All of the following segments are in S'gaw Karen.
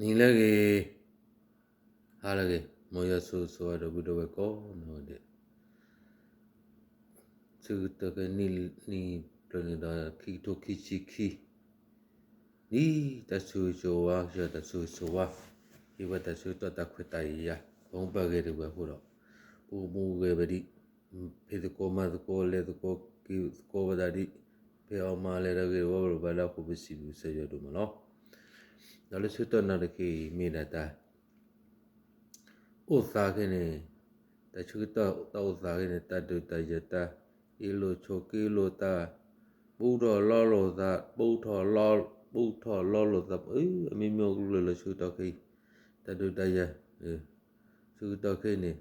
နံၤလၢအဂ့ၤ, ဟါလၢအဂ့ၤ, မ်ယွၤဆိၣ်ဂ့ၤဆိၣ်ဝါဒီပုၢ်ဒီဝဲၢ်ကိးနီၢ်ဂၤဒဲး, ဆၢကတီၢ်ခဲအံၤနံၣ်ပျၢၤန့ၣ်ဒီး ခံကထိခံဆံခံ, ဒ်တၢ်ဆိၣ်ဂ့ၤဆိၣ်ဝါ ယွၤတၢ်ဆိၣ်ဂ့ၤဆိၣ်ဝါ, ဟ့ၣ်ဝဲတၢ်ဆၢကတီၢ်တၢ်ခွဲးတၢ်ယာ် ပမူပဂဲၤတဂ့ၤအဃိဒီး, ပမူပဂဲၤဘၣ်ဒံး, ဖံးသကိးမၤသကိး လဲၤသကိးက့ၤသကိးဘၣ်သးဒံး, ဖဲအီၣ်မၤလဲၤတၢ်ဂ့ၤတဝီဘၣ်ဘၣ်ဒၣ်အဃိ ပစံးဘျုးကစၢ်ယွၤဒိၣ်မးလီၤ. ဒီးလၢဆၢကတီၢ်နၣ်ရံၣ်ခဲအံၤ မ့ၢ်ဒၣ်တၢ် အိၣ်သးခဲန့ၣ်, တၢ်ဆၢကတီၢ်တၢ်အိၣ်သးခဲန့ၣ် တၢ်ဒုးတၢ်ယၤ တၢ်အ့ၣ်လိာ်ဆိးက့လိာ် တၢ် ပူထီၣ်လီလိာ်သး ပူထီၣ်လီ, ပူထီၣ်လီလိာ်သး အမံၤမံၤအိၣ်ကလုာ်လၢဆၢကတီၢ်ခဲအံၤ, တၢ်ဒုးတၢ်ယၤ ဆၢကတီၢ်ခဲအံၤန့ၣ်,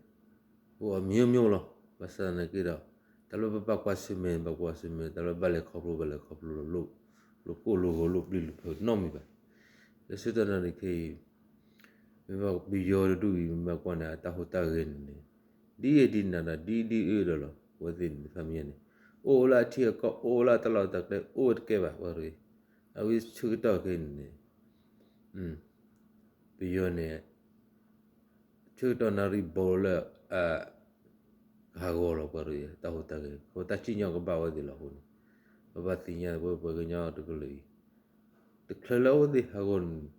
အိၣ်အမျိုးမျိုးလီၤ. ဘၣ်ဆၣ်သနာ်က့ဒီး, တၢ်လၢပဘၣ်ကွၢ်ဆၢၣ်မဲာ် ဘၣ်ကွၢ်ဆၢၣ်မဲာ်, တၢ်လၢဘၣ်လဲၤခီဖျိ ဘၣ်လဲၤခီဖျိလီၤ, လိာ်ကိၢ်လိာ်ဂီၤ လိာ်ပျံၤလိာ်ဖုးနီတမံၤဘၣ်. လၢဆၢကတီၢ်နၣ်ရံၣ်ခဲအံၤ, မ့ၢ်ဘၣ်ပယီၤတဒူၣ်အံၤ မ့ၢ်ဘၣ်ကွၢ်န့ၣ် အတၢ်ဟူးတၢ်ဂဲၤန့ၣ်န့ၣ်, ဒ်အံၤဒ်နၤဒီး ဒ်ဒ်အၢဒီးလီၤ. အဝဲသ့ၣ်န့ၣ်တဖၣ်မ့ၢ်န့ၣ်, အိၣ်လၢအထံအကီၢ် အိၣ်လၢအတၢ်လီၢ်တၢ်ကျဲ အိၣ်ဝဲတကဲဘၣ် ပှၤတဂ့ၤ. အဝဲဆၢကတီၢ်ခဲအံၤန့ၣ်န့ၣ်, ပယီၤန့ၣ် ဆၢကတီၢ်နၣ်ရံၣ်ဘီလၢအ ကဟးဂီၤလီၤ ပှၤတဂ့ၤ တၢ်ဟူးတၢ်ဂဲၤ အဃိတၢ်စံၣ်ညီၣ်ကဘၣ်ဝဲသ့ၣ်လီၤ. အဃိန့ၣ်, ပဘၣ်သ့ၣ်ညါဝဲပှၤကညီတကလုာ်အံၤ, တချုးလၢအဝဲသ့ၣ်ဟးဂီၤန့ၣ်,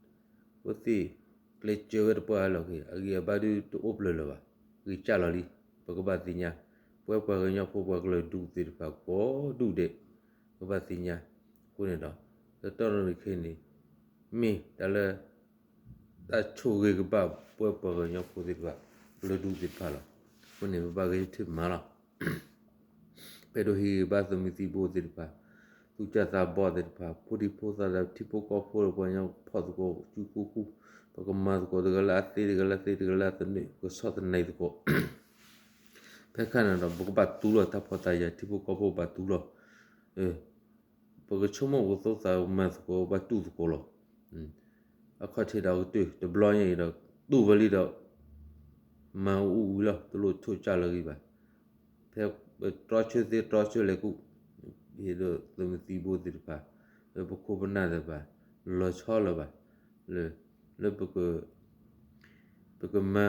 အဝဲသ့ၣ်ကျဲးစၢးဝဲတပှၢ်လီၤက့ၤ အဂံၢ်အဘါဒုးတအိၣ်ပျၢၤလၢၤဘၣ်. ဂံၢ်စၢ်လီၤလံ. ပကဘၣ်သ့ၣ်ညါ, ပဝဲပှၤကညီဖိပှၤကလုာ်ဒူၣ်သ့ၣ်တဖၣ်ကိးဒူၣ်ဒဲး, ပဘၣ်သ့ၣ်ညါ. အဃိန့ၣ်ဒီး, လၢတၢ်နၣ်ရံၣ်ခဲအံၤန့ၣ်, မ့ၢ်တၢ်လၢ တၢ်ဆိၣ်ဂ့ၤကဘၣ်ပဝဲပှၤကညီဖိသ့ၣ်တဖၣ်, ကလုာ်ဒူၣ်သ့ၣ်တဖၣ်လီၤ. အဃိန့ၣ် ပဘၣ်ဂဲၤဆၢထၢၣ်မၤလီၤ. ပအဲၣ်ဒိးဟ့ၣ်ဂံၢ်ဘါသုးမုၢ်သံၣ်ဘိသ့ၣ်တဖၣ်, သူၣ်စၢ်သးဘီၣ်သ့ၣ်တဖၣ်, ဖိဒံဖိသၣ်ဒီးထံဖိကီၢ်ဖိဒီးပှၤကညီဖီၣ်သကိး စုကူကူ, ပကမၤသကိးတဂၤလၢအသ့ တဂၤလၢအသ့ တဂၤလၢအသန့ၢ် ပကဆီၣ်သနံးသကိး ဖဲခါန့ၣ်ဒီး ပကဘၣ်တူၢ်လိာ်တၢ်ဖှီၣ်တၢ်ယာ် ထံဖိကီၢ်ဖိဘၣ်တူၢ်လိာ်, ပကဆိကမိၣ်ပကသီသးမၤသကိးဘၣ်တူၢ်သကိးလီၤ. အခီၣ်ထံးဒီးကတၢၢ်တဘျီညါအံၤဒီး တူၢ်ဝဲလံဒီး မၤအူအူလီၤ တလိၣ်ထိၣ်ကၢ်လၢအဂ့ၤဘၣ်. ဖဲပတြီဆၢသ့တြီဆၢလဲၤကူၣ်, ဟ့ၣ်ဒီးသုးမုၢ်သံၣ်ဘိသ့ၣ်တဖၣ်, လၢပခိၣ်ပနၢ်သ့ၣ်တဖၣ်, လီၤဆီလၢၤဘၣ်, လၢ, လၢပက, ပကမၤ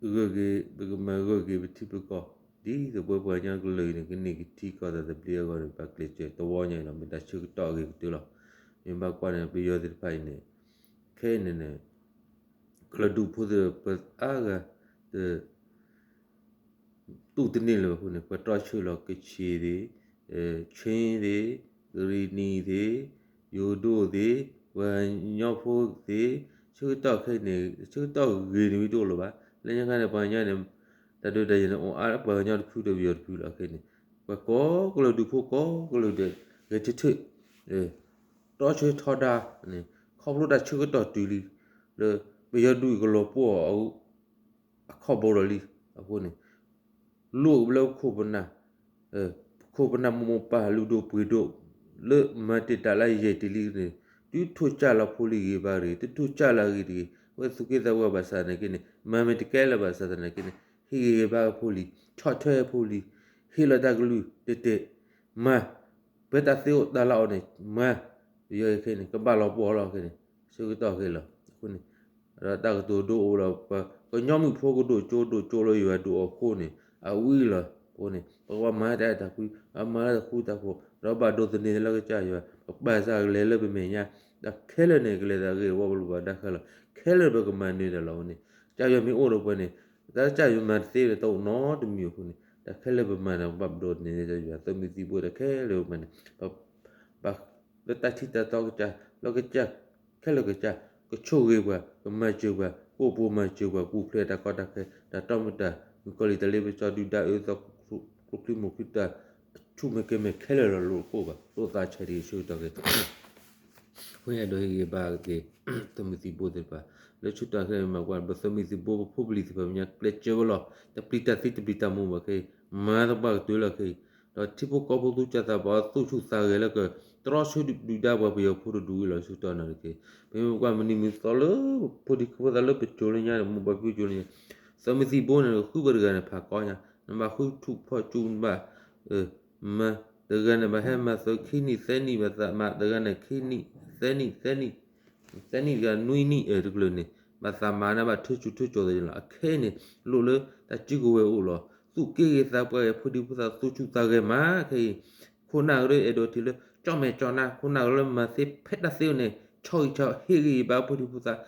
ဂၢၢ်ဂ့ၤ, ပကမၤဂၢၢ်ဂ့ၤပထံပကီၢ်, ဒ်သိးပဝဲပှၤကညီကလုာ်အံၤန့ၣ် ကန့ၢ်ကထံကီၢ်သးသဘျ့အဂီၢ်န့ၣ် ပကကျဲးစၢးတဝီညါအံၤလီၤ. မ့ၢ်တၢ်ဆၢကတီၢ်အဂ့ၤကတၢၢ်လီၤ. မ့ၢ်ဘၣ်ကွၢ်န့ၣ် ပယီၤသ့ၣ်တဖၣ်အံၤန့ၣ်, ခဲအံၤန့ၣ်န့ၣ်, ကလုာ်ဒူၣ်ဖိသ့ၣ်တဖၣ်အါဂၤ, တ တူၢ်တန့ၢ်လၢၤဘၣ်အဃိန့ၣ် ပတြီဆၢလီၤ ကချ့ၣ်သ့ၣ်, ခ့ၣ်သ့ၣ်, ကရံၣ်နံၤသ့ၣ်, ယိၤဒိၣ်သ့ၣ်, ပှၤကညီဖိသ့ၣ်, ဆၢကတီၢ်ခဲအံၤန့ၣ် ဆၢကတီၢ်ဂ့ၤန့ၣ်ဝံၤတအိၣ်လၢၤဘၣ်. လၢညါခါန့ၣ် ပှၤကညီန့ၣ်, တၢ်ဒုးတၢ်ယၤန့ၣ် အိၣ်အါပှၤကညီတဖုဒီးပယီၤတဖုလီၤ. ခဲအံၤန့ၣ် ပှၤကိးကလုာ်ဒူၣ်ဖိကိးကလုာ်ဒဲး ဂဲၤဆၢထၢၣ် တြီဆၢထီဒါန့ၣ် ခီဖျိတၢ်ဆၢကတီၢ်တုၤလံ လၢပယီၤဒုးကလီၤပှီၢ်အီၤ အခီၣ်ဘိဒီးလံ. အဃိန့ၣ် လိၣ်လၢပခိၣ်ပနၢ်, ပခိၣ်ပနၢ်မိၢ်မိၢ်ပၢ်ပၢ်လုၢ်ဒိၣ်ပှ့ၤဒိၣ် လၢမၤတ့ၢ်တၢ်လၢယဲၢ်တ့ၢ်လံန့ၣ် တုၤထိၣ်စၢ်လီၤဖိလံၤဂ့ၤဘၣ်တဂ့ၤ, တထိၣ်စၢ်လီၤဂ့ၤတဂ့ၤ, အဝဲသူၣ်က့သးပှၢ်ဘၣ်ဆၣ်သနာ်က့န့ၣ် မၤမ့ၢ်တကဲလၢၤဘၣ်ဆၣ်သနာ်က့န့ၣ် ဟ့ၣ်ဂံၢ်ဟ့ၣ်ဘါဖိလံၤ, ဆီၣ်ထွဲဖိလံၤ, ဟ့ၣ်လီၤတၢ်ကလုၢ်တတဲာ်, မၤ ပတၢ်သ့အိၣ်တၢ်လၢအီၤန့ၣ် မၤ, ပယီၤခဲအံၤန့ၣ် ကဘၣ်လီၤပှီၢ်လီၤခဲအံၤန့ၣ် ဆၢကတီၢ်ခဲအံၤလီၤ. အဃိန့ၣ် ဒီးတၢ်ကတိၤဒိအိၣ်လီၤ ပှၤကညီမုၣ်ဖိကဒိၣ်ကၠိဒိၣ်ကၠိလၢယွၤဒုးအီၤအဃိန့ၣ် အဝံၤလီၤ. အဃိန့ၣ် ပကဘၣ်မၤတၢ်အဲၣ်တၢ်ကွံ, မၤလၢတၢ်ဃူတၢ်ဖိး, ဒီးဘၣ်ဒိးသန့ၤလၢကစၢ်ယွၤ, ပကပာ်စၢ်ကလဲၤလၢပမဲာ်ညါ, တၢ်ခဲလၢာ်န့ၣ် ကလဲၤသးဂ့ၢ်ဝီဘၣ်လိာ်ဘၣ်ဒါခဲလၢာ်, ခဲလၢာ်ပကမၤနၢၤတၢ်လီၤ. အဃိန့ၣ် ကစၢ်ယွၤမ့ၢ်အိၣ်ဒီးပှၤန့ၣ် တၢ်ကစၢ်ယွၤမၤတသ့ဒီးတအိၣ်နီတမံၤအဃိန့ၣ် တၢ်ခဲလၢာ်ပမၤန့ၣ် ပဘၣ်ပဒိးသန့ၤလၢကစၢ်ယွၤ, သုးမုၢ်သံၣ်ဘိတၢ်ခဲလၢာ်ပမၤန့ၣ် ပဘၣ် လၢတၢ်ထံၣ်တၢ်တီကစၢ်, လၢကစၢ်, ခဲလၢာ်ကစၢ်, ကဆိၣ်ဂ့ၤပှၤ, ကမၤစၢၤပှၤ, ကအိၣ်ပိၤမၤစၢၤပှၤ, ကပူၤဖျဲးတၢ်ကီတၢ်ခဲ, တၢ်တီမုၢ်တၢ်, မုၣ်ကီၤလံၢ်တၢ်လ့ပစီဒုၣ်ဒါအၢသီ, ကျိချံမိၢ်ချံတၢ်, ဆူၣ်မဲာ်ကဲမဲာ်ခဲလၢာ်လီၤလိာ်ကိၣ်ဘၣ်, လိၣ်သးဆဲးတဂ့ၤဆၢကတီၢ်ခဲအံၤ အဃိန့ၣ်အဲၣ်ဒိးဟ့ၣ်ဂံၢ်ဘါက့ၤ သုးမုၢ်သံၣ်ဘိသ့ၣ်တဖၣ်, လၢဆၢကတီၢ်ခဲအံၤမၤကွၢ် ပသုးမုၢ်သံၣ်ဘိပဖိပလံၤသ့ၣ်တဖၣ်မဲာ်ညါ ကျဲးစၢးဝဲလီၤ, တပျံၤတၢ်သံတပျံၤတၢ်မူဘၣ်ခဲအံၤ, မၤသပှၢ်ကတၢၢ်လီၤခဲအံၤ, ဒီးထံဖိကီၢ်ဖိသူၣ်စၢ်သးဘီၣ်သူၣ်ဆူၣ်သးဂဲၤလၢက တြီဆၢဒုၣ်ဒါပှၤပယီၤဖိတဒူၣ်အံၤလီၤ. ဆၢကတီၢ်နၣ်ရံၣ်ခဲအံၤ ပမ့ၢ်ကွၢ်မုၢ်နံၤမုၢ်သီလၢ ဖိဒံဖိသၣ်လၢပစိၤလၢညါန့ၣ် မိၢ်ပၢ်ဖံဖုစိၤလၢညါ, သုးမုၢ်သံၣ်ဘိန့ၣ် ဃုပှၤတဂၤန့ၣ် ဖးကီညါ, နဘၣ်ဃုထူၣ်ဖီၣ်ကၠူ နဘၣ် မၤတဂၤန့ၣ် ဘၣ်ဟဲမၤသုးခံနံၣ်သၢနံၣ် ဘၣ်သးမၤတဂၤန့ၣ် ခံနံၣ်သၢနံၣ်သၢနံၣ်, သၢနံၣ်တကလၢၤ နွံနံၣ်အတကလၢၤန့ၣ် ဘၣ်သးမၤန့ၢ်ဘၣ်ထၢဆူၣ်ထၢကၠီၤသ့ၣ်လီၤ. အခဲအံၤန့ၣ် လိၣ်လၢတၢ်စုကဝဲၤအိၣ်လီၤ. သူၣ်က့ၣ်ဂ့ၤသးပှၢ်ဂ့ၤ ဖိဒံဖိသၣ်သူၣ်ဆူၣ်သးဂဲၤမး ခဲအံၤ ခိၣ်နၢ်ကရၢအဲၣ်ဒိးထံၣ်လၢ ကၠီၣ်မဲာ်ကၠီၣ်နါ ခိၣ်နၢ်ကရၢမၤသ့ဖဲတၢ်သ့အိၣ်န့ၣ် ဆီဟံၣ်ဆီဟ့ၣ်ဂံၢ်ဘါဖိဒံဖိသၣ်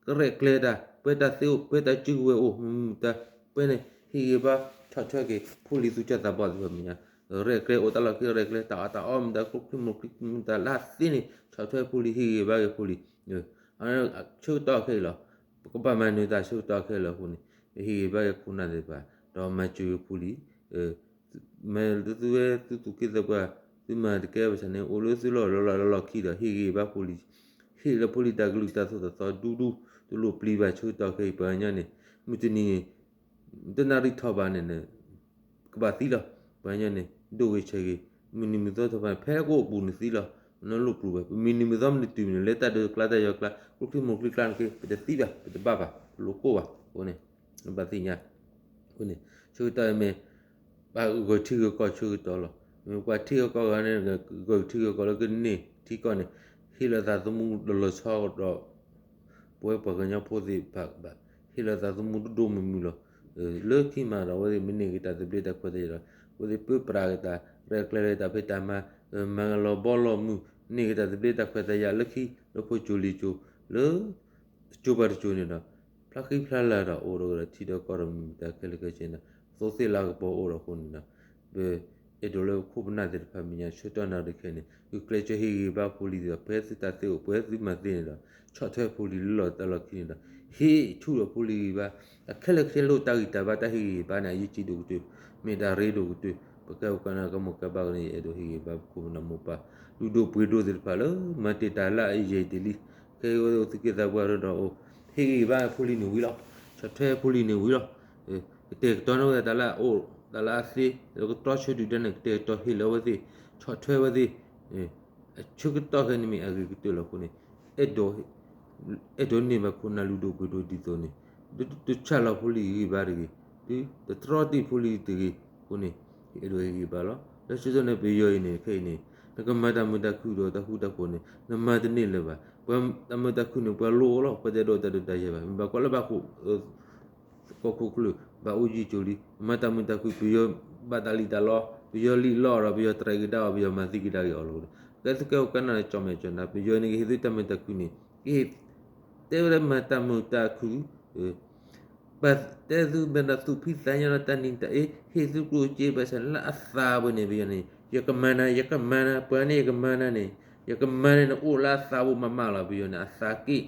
ကရဲၣ်ကျဲၤတၢ် ပှဲၤတၢ်သ့အိၣ် ပှဲၤတၢ်စုကဝဲၤအိၣ် မတၤ ပှဲၤန့ၣ် ဟ့ၣ်ဂံၢ်ဘါ ဆီၣ်ထွဲက့ၤ ဖိလံၤသူၣ်ကၢ်သးဘီၣ်သ့ၣ်တဖၣ်မဲာ်ညါ ရဲၣ်ကျဲၤအိၣ်တၢ်လီၢ်ခံ ရဲၣ်ကျဲၤ တၢ်အီၣ်တၢ်အီမတၤ ကျိချံမျိာ်ချံမတၤလၢသ့န့ၣ် ဆီၣ်ထွဲဖိလံၤ ဟ့ၣ်ဂံၢ်ဘါက့ၤဖိလံၤ ဆၢကတီၢ်ခဲအံၤလီၤ. ပကဘၣ်မၤနၢၤတၢ်ဆၢကတီၢ်ခဲလၢာ်အဃိန့ၣ် ပဟ့ၣ်ဂံၢ်ဘါက့ၤခိၣ်နၢ်သ့ၣ်တဖၣ် ဒီးမၤစၢၤက့ၤဖိလံၤ မ့ၢ်သုဝဲသုသူၣ်က့သးပှၢ် သုမၤတကဲဘၣ်ဆၣ်န့ၣ် အိၣ်လၢသုလီၢ်လီၢ်လီၢ်လီၢ်ခံဒီး ဟ့ၣ်ဂံၢ်ဘါဖိလံၤ ဟ့ၣ်လၢဖိလံၤတၢ်ကလုၢ်တၢ်သိၣ်တၢ်သီဒူဒူ တလိၣ်ပျံၤဘၣ်ဆၢကတီၢ်ခဲအံၤ ပှၤကညီန့ၣ် မုၢ်တနံၤန့ၣ် တနၣ်ရံၣ်ထီၣ်ဘၣ်န့ၣ် ကဘၣ်သံလီၤ. ပှၤကညီန့ၣ် ဒိၣ်ဂ့ၤဆဲးဂ့ၤ မုၢ်နံၤမုၢ်သီထီၣ်ဘၣ်န့ၣ် ဖဲကအိၣ်ပူၤန့ၣ်သံလီၤ. နလိၣ်ပျံၤဘၣ် ပမုၢ်နံၤမုၢ်သီမနုၤတုၤမနုၤ လၢတၢ်ဒုးကျါတၢ်ယီၤကျါ ကျိချံမျိာ်ချံကျါန့ၣ်က့ ပတသံဘၣ် ပတဘၣ်ဘၣ် ပလိၣ်ကိၢ်ဘၣ်အဃိန့ၣ် ဘၣ်သ့ၣ်ညါ အဃိန့ၣ် ဆၢကတီၢ်အံၤမ့ၢ် ပှၤဂဲၤထံဂဲၤကီၢ်ဆၢကတီၢ်လီၤ. မ့ၢ်ပှၤထံဂဲၤကီၢ်ဂၤန့ၣ် ဂဲၤထံဂဲၤကီၢ်လၢကန့ၢ်ထံကီၢ်န့ၣ် ဟ့ၣ်လီၤသးသမူတလီၤဆီဒီး ပဝဲပှၤကညီဖိသ့ၣ်တဖၣ်ဘၣ် ဟ့ၣ်လီၤသးသမူတဒိၣ်မုၢ်မုၢ်လီၤ. လၢခံမးဒီး အဝဲသ့ၣ်မ့ၢ်န့ၢ်က့ၤတၢ်သဘျ့တၢ်ခွဲးတၢ်ယာ်ဒီး အဝဲသ့ၣ်ပၢပြးက့ၤတၢ် ရဲၣ်ကျဲၤက့ၤတၢ်ဖံးတၢ်မၤ မၤလီၤဘီလီၤမုၢ် န့ၢ်က့ၤတၢ်သဘျ့တၢ်ခွဲးတၢ်ယာ်လၢခံ လၢဖိကၠိလံၤကၠိ လၢ တကၠိဘၣ်တကၠိန့ၣ်ဒီး ဖျါဃံဖျါလၤဒီးအိၣ်ဒီးဝဲဒီးထံဒီးကီၢ်ဒီးမုၢ်မတၤခဲလၢာ်ခဲဆ့န့ၣ် သိသ့ၣ်လၤကပီၤအိၣ်ဒီးအဃိန့ၣ်ဒီး ပအဲၣ်ဒိးလၢပခိၣ်ပနၢ်သ့ၣ်တဖၣ်မဲာ်ညါ ဆၢကတီၢ်နၣ်ရံၣ်ခဲအံၤန့ၣ် ဂုာ်ကျဲးစၢးဟ့ၣ်ဂံၢ်ဘါဖိလံၤသ့ၣ်ဒီး ပှဲၤသုတၢ်သ့အိၣ် ပှဲၤသုမၤသ့န့ၣ်ဒီး ဆီၣ်ထွဲဖိလံၤလၢလီၢ်တၢ်လီၢ်ခံန့ၣ်ဒီး ဟ့ၣ်ဆူၣ်ဒီးဖိလံၤဂံၢ်ဘါ အခဲလၢာ်ခဲဆ့လၢတၢ်ဂံၢ်တၢ်ဘါတၢ်ဟ့ၣ်ဂံၢ်ဟ့ၣ်ဘါန့ၣ် အရေးကြီးဒိၣ်ကတၢၢ် မ့ၢ်တၢ်ရ့ဒိၣ်ကတၢၢ် ပကဲအိၣ်ကနၣ်ကမိၢ်ကဲဘါကန့ၣ် ယအဲၣ်ဒိးဟ့ၣ်ဂံၢ်ဘါပခိၣ်ပနၢ်မိၢ်ပၢ် လုၢ်ဒိၣ်ပှ့ၤဒိၣ်သ့ၣ်တဖၣ်လၢ မၤတ့ၢ်တၢ်လၢအယံာ်တ့ၢ်လံ ခဲအံၤဝဲအိၣ်သုးက့သးပှၢ်ဒီးအိၣ် ဟ့ၣ်ဂံၢ်ဘါဖိလံၤန့ၣ်ဝံၤလီၤ ဆီၣ်ထွဲဖိလံၤန့ၣ်ဝံၤလီၤ ကတဲာ်ကတီၤန့ၢ်ဝဲတၢ်လၢအအိၣ် တၢ်လၢအသ့ လၢကတြီဆၢဒုၣ်ဒါန့ၣ် ကတဲာ်ကတီၤဟ့ၣ်လီၤဝဲသ့ၣ် ဆီၣ်ထွဲဝဲသ့ၣ် ဆၢကတီၢ်ခဲအံၤန့ၣ်မ့ၢ်အဂ့ၤကတၢၢ်လီၤအဃိန့ၣ် အဲၣ်ဒိး အဲၣ်ဒိးန့ၢ်ဘၣ်ခိၣ်နၢ်လုၢ်ဒိၣ်ပှ့ၤဒိၣ်ဒ်သိးန့ၣ် တဆၣ်လီၤဖိလံၤဂံၢ်ဘါတဂ့ၤ, တတြီတံၢ်ဖိလံၤတဂ့ၤအဃိန့ၣ် အဲၣ်ဒိးဟ့ၣ်ဂံၢ်ဘါလီၤ. လၢဆၢကတီၢ်န့ၣ် ပယီၤအံၤန့ၣ် ခဲအံၤန့ၣ် နကမၤတၢ်မုာ်တၢ်ခုၣ်ဒီးတၢ်ဃူတၢ်ဖိးန့ၣ် နမၤတန့ၢ်လၢၤဘၣ်. ပှၤတၢ်မုာ်တၢ်ခုၣ်န့ၣ် ပှၤလိအီၤလီၤ, ပှၤတအဲၣ်ဒိးတၢ်ဒုးတၢ်ယၤဘၣ်. မ့ၢ်ဘၣ်ကွၢ်လၢဘၣ်ဃိ ကီၢ်ခိၣ်ကျၢၢ် ဘၣ်အိၣ်ယံာ်ကၠိလံ, မၤတၢ်မုာ်တၢ်ခုၣ် ပယီၤဘၣ်တၢ်လံၣ်တၢ်လီ, ပယီၤလံၣ်လီအီၤဒီး ပယီၤတရဲးကဒါအီၤ, ပယီၤမၤသံကဒါက့ၤအီၤလီၤ. ကဲသုကဲအိၣ်ကနၣ်လၢကၠီၣ်မဲာ်ကၠီၣ်နါ ပယီၤန့ၣ် ကဟ့ၣ်သုတၢ်မုာ်တၢ်ခုၣ်န့ၣ် ကဟ့ၣ် တဲဝဲဒၣ်မၤတၢ်မုာ်တၢ်ခုၣ် ပတဲသုမ့ၢ်ဒီးသူၣ်ဖှံသးညီဒီးတၢ်နံၤတၢ်အ့ ဟ့ၣ်သုကျိၣ်စ့ဘၣ်ဆၣ်လၢအသးပူၤန့ၣ် ပယီၤန့ၣ် ယကမၤနၤ ယကမၤနၤ ပှၤန့ၣ်ယကမၤနၤန့ၣ် ယကမၤန့ၣ် နအိၣ်လၢအသးပူၤမးမးလီၤ. ပယီၤန့ၣ် အသးက့ၣ်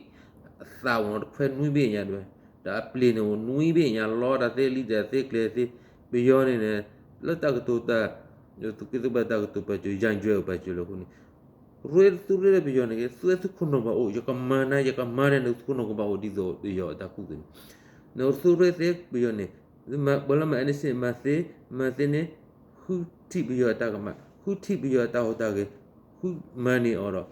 အသးပူၤနီၤ တခွဲနွံဘ့ၣ်ညါဒၣ်ဝဲ ဒီးအပျ့ၤန့ၣ် နွံဘ့ၣ်ညါလီၤ တၢ်သ့လံတၢ်သ့ကျဲၤသ့ ပယီၤန့ၣ် လၢတၢ်ကတိၤတၢ် သုးက့သးပှၢ်တၢ်ကတိၤပာ်စၢၤ ယါယွဲၣ်ပာ်စၢၤလီၤအဃိန့ၣ် ရ့သုရ့လၢပယီၤန့ၣ် သုဝဲသုခိၣ်နူာ်ဘၣ်အိၣ် ယကမၤနၤ ယကမၤနၤန့ၣ် သုခိၣ်နူာ်ကဘၣ်အိၣ်ဒ်သိးပယီၤအတၢ်ကူၣ်သ့န့ၣ် နသုရ့သ့ပယီၤန့ၣ် ပှၤလၢမၤ အဲၣ်နစ့ မၤသ့ မၤသ့န့ၣ် ဃုထံၣ်ပယီၤအတၢ်ကမၣ် ဃုထံၣ်ပယီၤအတၢ်ဟူးတၢ်ဂဲၤ ဃုမၤန့ၢ်အီၤဒီး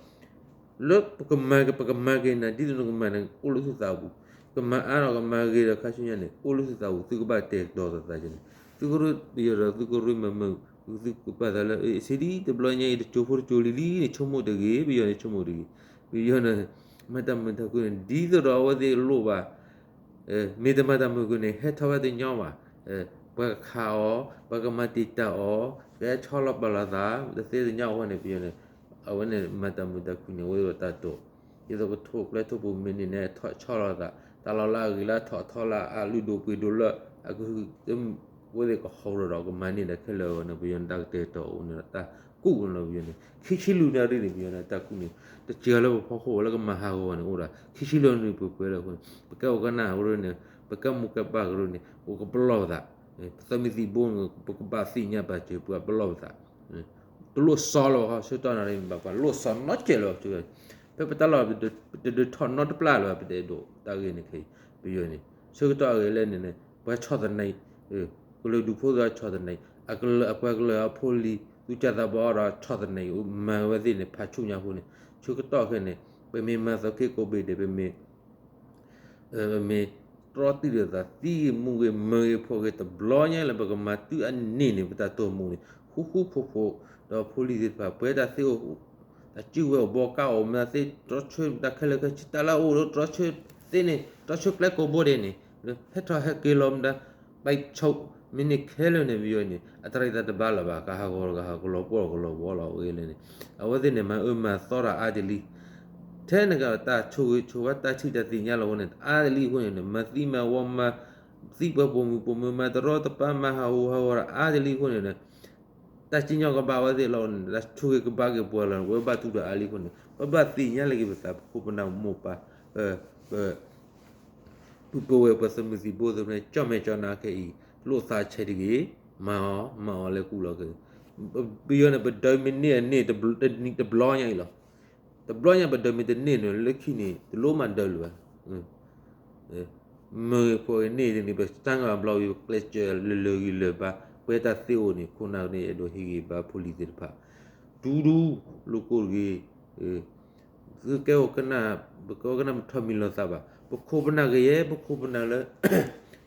လၢပကမၤက့ၤ ပကမၤက့ၤနၤ ဒ်သိးနကမၤန့ၣ် အိၣ်လၢသုသးပူၤ ကမၤအါဒီးကမၤဂ့ၤဒီးခါဆူညါန့ၣ် အိၣ်လၢသုသးပူၤ သုကဘၣ်တဲာ်ကတီၤသးသးန့ၣ် သုကရ့ပယီၤဒီးသုကရ့မၤမုာ် သုကပာ်သးလၢ စ့ဒ်တဘျီညါအံၤ တကၠိဖိတကၠိလံၤလံန့ၣ် ဆိကမိၣ်တဂ့ၤ ပယီၤန့ၣ် ဆိကမိၣ်တဂ့ၤ ပယီၤန့ၣ် မၤတၢ်မုာ်တၢ်ခုၣ်န့ၣ် ဒ်သိးဒီးအဝဲသ့ၣ်လိၣ်ဘၣ် မ့ၢ်တမၤတၢ်မုာ်ခုၣ်န့ၣ် ဟဲထီၣ်ဝဲတညီဘၣ်. ပှၤကခးအီၤ ပှၤကမၤတံာ်တာ်အီၤ ကဟဲဆီလီၤပာ်လီၤသး တသ့တညီအဝဲန့ၣ် ပယီၤန့ၣ် အဝဲန့ၣ်မၤတၢ်မုာ်တၢ်ခုၣ်န့ၣ် အဝဲသ့ၣ်တၢ်တိာ် ဒ်သိးကထိၣ်ကျဲထိၣ်ပူၤမ့ၢ်န့ၢ်န့ၣ် ထီၣ်ဆီလီၤသး တၢ်လီၤလၢအဂ့ၤလၢထီၣ်ထီလၢအလုၢ်ဒိၣ်ပှ့ၤဒိၣ်လၢ အကဟု အဝဲသ့ၣ်ကဟီၣ်ဒီးကမၤန့ၢ်ဒီးခဲလၢာ်ဝဲန့ၣ် ပယီၤန့ၣ်တၢ်ကတဲာ်ကတီၤအိၣ်န့ၣ်ဒီးတၢ်ကူၣ်န့ၣ်လီၤ ပယီၤန့ၣ် ခံဆံလွံၢ်နၣ်ရံၣ်န့ၣ် ပယီၤန့ၣ်တၢ်ကူၣ်န့ၣ် တစှၤလၢပဖီခိၣ်ဝဲလၢကမၤဟးဂီၤန့ၣ်အိၣ်ဒီး ခံဆံလွံၢ်နၣ်ရံၣ်ပှဲၤပှဲၤလၢအဃိန့ၣ် ပကဲအိၣ်ကနၣ်ကရၢန့ၣ် ပကဲမိၢ်ကဲပၢ်ကရၢန့ၣ် အိၣ်ကပလီၢ်ပသး ပသးမံသံးဘိန့ၣ် ပကဘၣ်သ့ၣ်ညါပာ်စၢၤ ပှၤပလီၢ်ပသး တလိၣ်စီလၢၤဘၣ် ဆၢကတီၢ်နၣ်ရံၣ်မ့ၢ်ဘၣ်ပှၤလိၣ်စီနီတစဲးလၢၤဘၣ် ဖဲပတၢ်လီၢ် ပတဒုးထီၣ်နီတပျၢ်လၢၤဘၣ် ပတအဲၣ်ဒိးတၢ်ဂ့ၢ်န့ၣ်ခဲအံၤ ပယီၤန့ၣ် ဆၢကတီၢ်အဂ့ၤလဲၣ်န့ၣ်န့ၣ် ပှၤဆီၣ်သနံး ကလုာ်ဒူၣ်ဖိသ့ၣ်ဆီၣ်သနံး အကလုာ်အပှၤကလုာ်အဖိလံၤ သူၣ်ကၢ်သးဘီဒီးဆီၣ်သနံး မၤဝဲသ့ၣ်န့ၣ် ဖးဆူၣ်ညါဖိန့ၣ် ဆၢကတီၢ်ခဲအံၤန့ၣ် ပမ့ၢ်မၤသီခ့ကိးဘ့ၣ်ဒဲး ပမ့ၢ် မ့ၢ်တြီတံၢ်ဒီးသးသံဂ့ၤမူဂ့ၤမၤဂ့ၤဖှီၣ်ဂ့ၤတဘျီညါလၢပကမၤတုၤအန့ၣ်န့ၣ် ပတၢ်တိာ်မူန့ၣ် ဃူဃူဖိးဖိး ဒီးဖိလံၤသ့ၣ်တဖၣ် ပှဲၤတၢ်သ့အိၣ် တၢ်စုကဝဲၤအိၣ်ဘီကါအိၣ်မတၤသ့ တြီဆၢမတၤခဲလၢာ်ခဲဆ့ တၢ်လၢအအိၣ်ဒီးတြီဆၢသ့န့ၣ် တြီဆၢကျဲကိးဘိဒဲးန့ၣ် ဟဲထီၣ်ဟဲက့ၤလီၤမတၤ ပဆိးမ့ၢ်န့ၢ်ခဲလၢာ်န့ၣ် ပယီၤန့ၣ် အတရံးတၢ်တဘၣ်လၢၤဘၣ် ကဟးဂီၤကဟးကလီၤပှီၢ်ကလီၤဘီလီၤ အဝဲလဲၣ်န့ၣ် အဝဲသ့ၣ်န့ၣ် မၤအၢမၤသီတၢ်အါတလံ ထဲန့ၣ်က တၢ်ဆိၣ်ဂ့ၤဆိၣ်ဝါတၢ်ထံၣ်တၢ်သ့ၣ်ညါလီၤအဃိန့ၣ် အါတလံအဃိန့ၣ် မၤသံမၤဝီမၤသံပှၤပိာ်မုၣ်ပိာ်မုၣ် မၤတရီတပါ မၤဟးဂူာ်ဟးဂီၤတၢ်အါတလံအဃိန့ၣ် တၢ်စံၣ်ညီၣ်ကဘၣ်ဝဲသ့ၣ်လီၤန့ၣ် တၢ်ဆိၣ်ဂ့ၤကဘၣ်က့ၤပှၤလီၤန့ၣ် ပဘၣ်တူၢ်တၢ်အါလံအဃိန့ၣ် ပဘၣ်သ့ၣ်ညါလၢက့ၤပသး ပခိၣ်ပနၢ်မိၢ်ပၢ် ပ ပုၢ်ဖိဝဲၢ် ပှၤသုးမုၢ်သံၣ်ဘိသ့ၣ်တဖၣ်န့ၣ် ကၠီၣ်မဲာ်ကၠီၣ်နါခဲအံၤ လိၣ်သးဆဲးတဂ့ၤ, မၤအီၤ မၤအီၤလၢကူၣ်လီၤခဲအံၤ, ပယီၤန့ၣ် ပဒၢးမ့ၢ်န့ၢ်အန့ၢ် တဘျီညါအံၤလီၤ. တဘျီညါပဒၢးမ့ၢ်တန့ၢ်န့ၣ် လၢခံန့ၣ် တလိၣ်မၤဒၢးလၢၤဘၣ်. မ့ၢ်ဂ့ၤဖိဂ့ၤန့ၢ်န့ၣ် ပစၢ်ကဘျီဝံၤ ပကျဲးစၢးလၢာ်လၢာ်ဂံၢ်လၢာ်ဘါ, ပဝဲတၢ်သ့အိၣ်န့ၣ် ခိၣ်နၢ်န့ၣ် အဲၣ်ဒိးဟ့ၣ်ဂံၢ်ဘါဖိလံၤသ့ၣ်တဖၣ် တူၢ်တူၢ် လိၣ်ကိၢ်တဂ့ၤ, သုကဲအိၣ်ကနၣ်, ပကဲအိၣ်ကနၣ် ပထီၣ်မံၤလီၤသးဘၣ်. ပခိၣ်ပနၢ်ကယဲၢ် ပခိၣ်ပနၢ်လၢ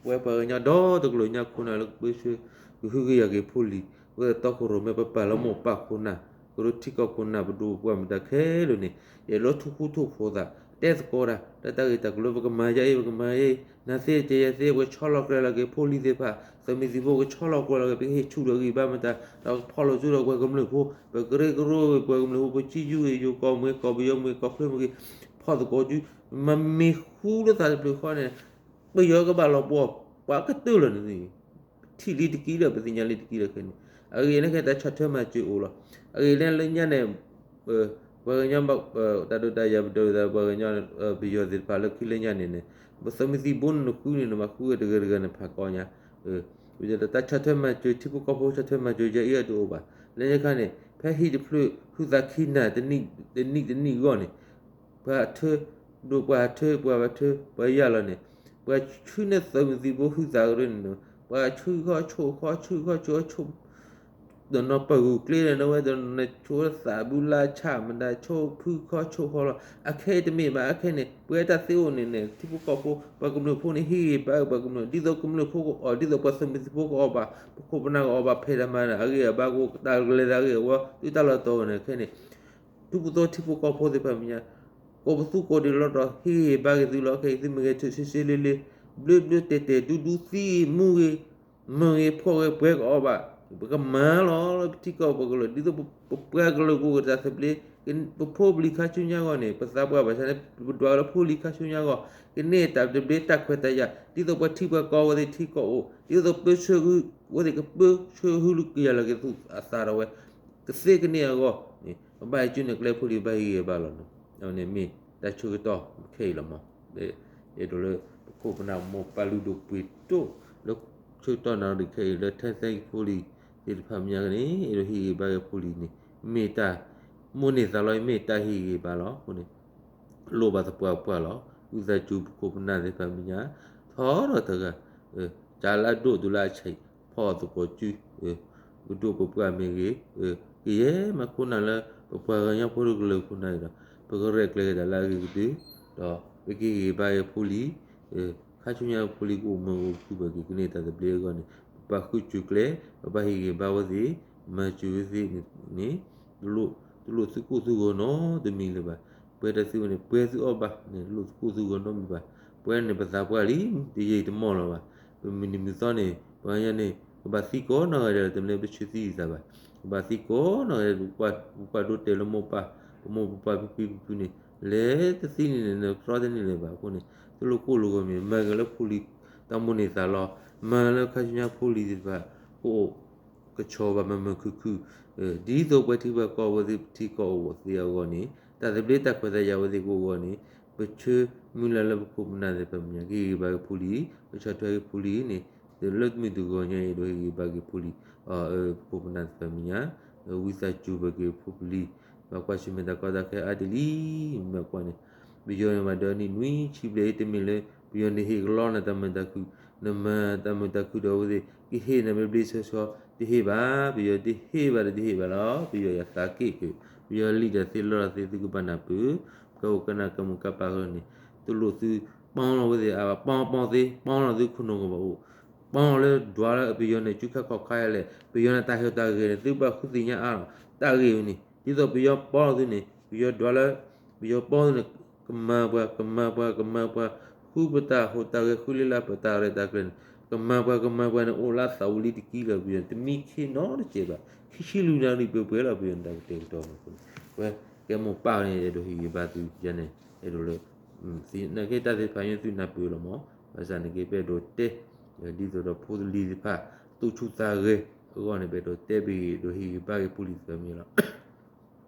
ပဝဲပှၤကညီဒီတကလုာ်ညါ ခိၣ်နၢ်လၢကပၢဆှၢ ကဟုကယာ်က့ၤဖိလံၤ ဝဲတီခိၣ်ရိၣ်မဲ ပပာ်လၢမိၢ်ပၢ်ခိၣ်နၢ် ကရၢထံကီၢ်ခိၣ်နၢ် ပဒိၣ်ပပှၢ်မတၤခဲလၢာ်န့ၣ် ယအဲၣ်ဒိးထိၣ်ဃူထိၣ်ဖိးသး တဲသကိးတၢ် တၢ်တၢ်ဂ့ၢ်တၢ်ကျိၤ ပကမၤယါအံၤ ပကမၤယါအံၤ နသ့ကဲယသ့ ပကဆီလီၤကျဲၤလီၤက့ၤဖိလံၤသ့ၣ်တဖၣ် သုးမုၢ်သံၣ်ဘိ ကဆီလီၤကျဲၤလီၤက့ၤ ပကဟ့ၣ်ဆူၣ်ထီၣ်ဂံၢ်ဘါမတၤ ဒီးကဖီၣ်လိာ်စုဒီးပှၤကမျၢၢ်ဖိ ပကရၢကရိပှၤကမျၢၢ်ဖိ ပကံယုၢ်ဂ့ၤ ယိၤကီၢ်မ့ၢ်ကီၢ်ပယီၤမ့ၢ်ကီၢ်ချၢမ့ၢ်ဂ့ၤ ဖီၣ်သကိးစု မ့မ့ၢ်ဃူလိာ်သးတဖျၢၣ်ဃီန့ၣ် ပယီၤကဘၣ်လီၤပှီၢ် ပှၤကတၢၢ်လီၤန့ၣ် ထံၣ်လံတကံဒီး ပသ့ၣ်ညါလံတကံဒီးခဲန့ၣ် အဂ့ၢ်န့ၣ်ခဲ တၢ်ဆီၣ်ထွဲမၤစၢၤအိၣ်လီၤ. အဂ့ၢ်န့ၣ်လၢညါန့ၣ် ပှၤကညီ တၢ်ဒိးတၢ်ယၤ ပဒိးသး ပှၤကညီ ပယီၤသ့ၣ်တဖၣ်လၢခံလၢညါန့ၣ်န့ၣ် ပသုးမုၢ်သံၣ်ဘိန့ၣ် နဃုန့ၣ် နဘၣ်ဃုဝဲတဂၤတဂၤန့ၣ် ဖးကီညါ တၢ်ဆီၣ်ထွဲမၤစၢၤ ထံဖိကီၢ်ဖိဆီၣ်ထွဲမၤစၢၤ ယဲအံၤအတအိၣ်ဘၣ်. လၢညါခါန့ၣ် ဖဲဟံၣ်တဖျၢၣ် ဟုသးခံနၤ တနံၣ်တနံၣ်အဂီၢ်န့ၣ် ပှၤထၢ ဒိၣ်ပှၤထၢ ပှၤဘၣ်ထၢ ပှၤယၢ်လီၤန့ၣ် ပှၤဆှၢန့ၢ်သုးမုၢ်သံၣ်ဘိဟုသးကရၢန့ၣ် ပှၤဆှၢခီဆှိၣ်ခီဆှၢခီဆှိၣ်ခီဆှိၣ် တနီၤပၢၢ်ဂုာ်ကျဲလၢနဝဲ တနီၤန့ၣ်ဆိသးဘုလါဆၣ်မတၤ ဆိဖုခီဆိၣ်ခီလီၤ. အခဲအံၤတမ့ၢ်ဘၣ် အခဲန့ၣ် ပဝဲတၢ်သ့အိၣ်န့ၣ်န့ၣ် ထံဖိကီၢ်ဖိ ပှၤကမျၢၢ်ဖိန့ၣ် ဟ့ၣ်ဂံၢ်ဘါပှၤကမျၢၢ် ဒ်သိးကမျၢၢ်ဖိကအီၣ် ဒ်သိးပှၤသုးမုၢ်သံၣ်ဘိကအီၣ်ဘၣ် ပခိၣ်ပနၢ်ကအီၣ်ဘၣ် ဖဲးတၢ်မၤတၢ်အဂ့ၢ်အဘါကအိၣ် တၢ်ကလဲၤတၢ်အဂ့ၢ်အဝီ သုတၢ်လီၢ်တတီၤန့ၣ် ခဲန့ၣ် ဒူပသိထံဖိကီၢ်ဖိသ့ၣ်တဖၣ်မဲာ်ညါ ကိးပသူကိးဒံးလီၤဒီး ဟ့ၣ်ဂံၢ်ဘါက့ၤသုလီၤ. ခဲအံၤသုမ့ၢ်ဂဲၤဆၢၣ်ဆၢဆၢလ့လ့ ဘျၢဘျၢတဲာ်တဲာ် ဒူဒူသံမူဂ့ၤ မ့ၢ်ဂ့ၤဖှီၣ်ဂ့ၤပှဲၤကအီၣ်ဘၣ် ပကမၤလီၤလၢပထံကီၢ်ပကလုာ် ဒ်သိးပပှၤကလုာ်ကအိၣ်ကတၢ်သဘျ့ ပဖိပလံၤခါဆူညါအဂီၢ်န့ၣ် ပသးပှၢ်ဘၣ်ဆၣ်န့ၣ် ပဒွးလၢဖိလံၤခါဆူညါအဂီၢ် ကန့ၢ်တၢ်သဘျ့တၢ်ခွဲးတၢ်ယာ် ဒ်သိးပှၤထံပှၤကီၢ်ဝဲသ့ၣ်ထံကီၢ်အိၣ် ဒ်သိးပၢဆှၢ ဝဲသ့ၣ်ကပၢဆှၢဟုကယာ်လီၤက့ၤသူၣ်အသးဒီးဝဲ ကသ့ကန့ၢ်အဂီၢ်န့ၣ် ပဘၣ်ဟဲကၠူန့ၣ်ကျဲဖိလံၤ ဘၣ်ဟ့ၣ်ဂံၢ်ဘါလီၤန့ၣ် အဝဲန့ၣ်မ့ၢ်တၢ်ဆၢကတီၢ်ခဲအံၤလီၤမး. အဲၣ်ဒိးလၢပခိၣ်ပနၢ်မိၢ်ပၢ်လုၢ်ဒိၣ်ပှ့ၤဒိၣ်လၢဆၢကတီၢ်နၣ်ရံၣ်ခဲအံၤ လၢထဲသဲက့ၤဖိလံၤသ့ၣ်တဖၣ်မဲာ်ညါကန့ၣ် အဲၣ်ဒိးဟ့ၣ်ဂံၢ်ဘါက့ၤဖိလံၤန့ၣ် မ့ၢ်တၢ်မိၣ်န့ၢ်သးလီၤ မ့ၢ်တၢ်ဟ့ၣ်ဂံၢ်ဘါလီၤ. အဃိန့ၣ် လိၣ်ဘၣ်သပှၢ်ပှၢ်လီၤ. ဝံသးစူၤပခိၣ်ပနၢ်သ့ၣ်တဖၣ်မဲာ်ညါ ထီထီၣ်တဂၤ ကၢ်လၢအဒိၣ်တုၤလၢအဆံး ဖီၣ်သကိးစု ပဒိၣ်ပပှၢ်မ့ၢ်ဂ့ၤ ကယဲၢ်မၤခိၣ်နၢ်လၢပပှၤကညီဖိတကလုာ်ခိၣ်နၢ်အံၤဒီး ပကရဲၣ်ကျဲၤက့ၤတၢ်လၢအဂ့ၤကတၢၢ် ဒီးပကဟ့ၣ်ဂံၢ်ဘါက့ၤဖိလံၤ ခါဆူညါဖိလံၤကအိၣ်မုာ်အိၣ်ခုၣ်ဘၣ်က့ၤကန့ၢ်တၢ်သဘျ့အဂီၢ်န့ၣ် ပဘၣ်ဃုစၢၤကျဲ ပဘၣ်ဟ့ၣ်ဂံၢ်ဘါဝဲသ့ၣ် မၤစၢၤဝဲသ့ၣ်န့ၣ် တလိၣ်သုကိၢ်သုဂီၤနီတမံၤလၢၤဘၣ်. ပှဲၤတၢ်သုဝဲန့ၣ် ပှဲၤသုအီၣ်ဘၣ်န့ၣ် တလိၣ်သုကိၢ်သုဂီၤနီတမံၤဘၣ်. ပှဲၤန့ၣ်ပသးပှၢ်လံ တယံာ်တမီၢ်လၢၤဘၣ်. ပမုၢ်နံၤမုၢ်သီန့ၣ် ပှၤကညီန့ၣ် ကဘၣ်သံကိးနီၢ်ဂၤဒဲးလီၤ တမ့ၢ်လၢပဆၢသံယသးဘၣ်. ကဘၣ်သံကိးနီၢ်ဂၤဒဲး ပကွၢ်ဒိတဲာ်လၢမိၢ်ပၢ် ပမိၢ်ပပၢ်ဖံဖံဖုဖုန့ၣ် လဲၤတသံန့ၣ်န့ၣ် နတြီတန့ၢ်လၢၤဘၣ်. အဃိန့ၣ် တလိၣ်ကိၢ်လိာ်ဂီၤမံၤ မၤက့ၤလၢဖိလံၤ တၢ်မိၣ်န့ၢ်သးလီၤ. မၤလၢခါဆူညါဖိလံၤသ့ၣ်တဖၣ် ကအိၣ် ကဆီဘၣ်မုာ်မုာ်ခုၣ်ခုၣ် ဒ်သိးပှၤထံပှၤကီၢ်ဝဲသ့ၣ်ထံကီၢ်အိၣ်သ့အဂီၢ်န့ၣ် တၢ်သဘျ့တၢ်ခွဲးတၢ်ယာ်ဝဲသ့ၣ်ကအိၣ်အဂီၢ်န့ၣ် ပဆၢမုၢ်လၢ်လၢပခိၣ်ပနၢ်သ့ၣ်တဖၣ်မဲာ်ညါ ကဟ့ၣ်ဂံၢ်ဘါက့ၤဖိလံၤ ကဆီၣ်ထွဲက့ၤဖိလံၤန့ၣ် လၢမုၢ်တဂီၤညါအံၤ အဲၣ်ဒိးဟ့ၣ်ဂံၢ်ဘါက့ၤဖိလံၤ ပခိၣ်ပနၢ်သ့ၣ်တဖၣ်မဲာ်ညါ ဝံသးစူၤဘၣ်က့ၤဖိပလံၤ ဘၣ်ကွၢ်ဆၢၣ်မဲာ်တၢ်ကီတၢ်ခဲအါတလံၤ မ့ၢ်ကွၢ်န့ၣ် ပယီၤန့ၣ်ဘၣ်ဒီးနံၣ်နွံဆံဘျဲၣ်အံၤ တမ့ၢ်လၢ ပယီၤန့ၣ်ဟ့ၣ်ကလီနတၢ်မုာ်တၢ်ခုၣ် နမၤတၢ်မုာ်တၢ်ခုၣ်ဒီးအဝဲသ့ၣ် ကဟ့ၣ်နၤဘျ့ဘျ့ဆှီဆှီ တဟ့ၣ်ဘၣ် ပယီၤတဟ့ၣ်ဘၣ်ဒီးတဟ့ၣ်ဘၣ်လီၤ. ပယီၤယသးက့ၣ်က့ၤ ပယီၤလံာ်တၢ်သ့လီတၢ်သ့ သုကဘၣ်နၢ်ပၢၢ် ပကဲအိၣ်ကနၣ်ကဲမုၢ်ကဲပၢ်အဃိန့ၣ် တလိၣ်သုပီလီၤဝဲသ့ၣ်အါဘၣ် ပီပီသ့ ပီလီၤသုခိၣ်နူာ်ကဘၣ်အိၣ် ပီလီၤလၢဒွးလၢပယီၤန့ၣ် စုခါခီၣ်ခါလဲၣ် ပယီၤန့ၣ်တၢ်ဟ့ၣ်တၢ်ဂဲၤန့ၣ် သုဘၣ်ဃုသ့ၣ်ညါအါလီၤ တၢ်ဂ့ၢ်ဝဲန့ၣ် ဒ်သိးပယီၤပီလီၤသုန့ၣ် ပယီၤဒွးလၢ ပယီၤပီၣ်န့ၣ် ကမၤပှၤ ကမၤပှၤ ကမၤပှၤ, ဃုပတၢ်ဟူးတၢ်ဂဲၤ ဃုလၢလၢပတၢ်ရဲၣ်တၢ်ကျဲၤန့ၣ် ကမၤပှၤ ကမၤပှၤန့ၣ် အိၣ်လၢသးဝံၤလံတကံလၢၤ ပယီၤန့ၣ် တမံခ့နီတစဲးဘၣ် ခံဆံလွံၢ်နၣ်ရံၣ်ပှဲၤပှဲၤလီၤ ပယီၤန့ၣ် တၢ်ကတဲာ်ကတီၤမးအဃိန့ၣ် ပဝဲကဲမိၢ်ပၢ်န့ၣ် အဲၣ်ဒိးဟ့ၣ်ဂံၢ်ဘါသုယါန့ၣ် အဲၣ်ဒိးလၢ နာ်က့တၢ်သ့ၣ်တဖၣ်ညါ သုနၢ်ပၢၢ်လီၤမး, ဘၣ်ဆၣ်နာ်က့ပအဲၣ်ဒိးတဲ ဒ်သိးဒီးဖိလံၤသ့ၣ်တဖၣ် သူၣ်ဆူၣ်သးဂဲၤအဂီၢ်န့ၣ် ပအဲၣ်ဒိးတဲဘၣ် အဲၣ်ဒိးဟ့ၣ်ဂံၢ်ဘါက့ၤဖိလံၤသ့ၣ်တဖၣ်မ့ၢ်လီၤ.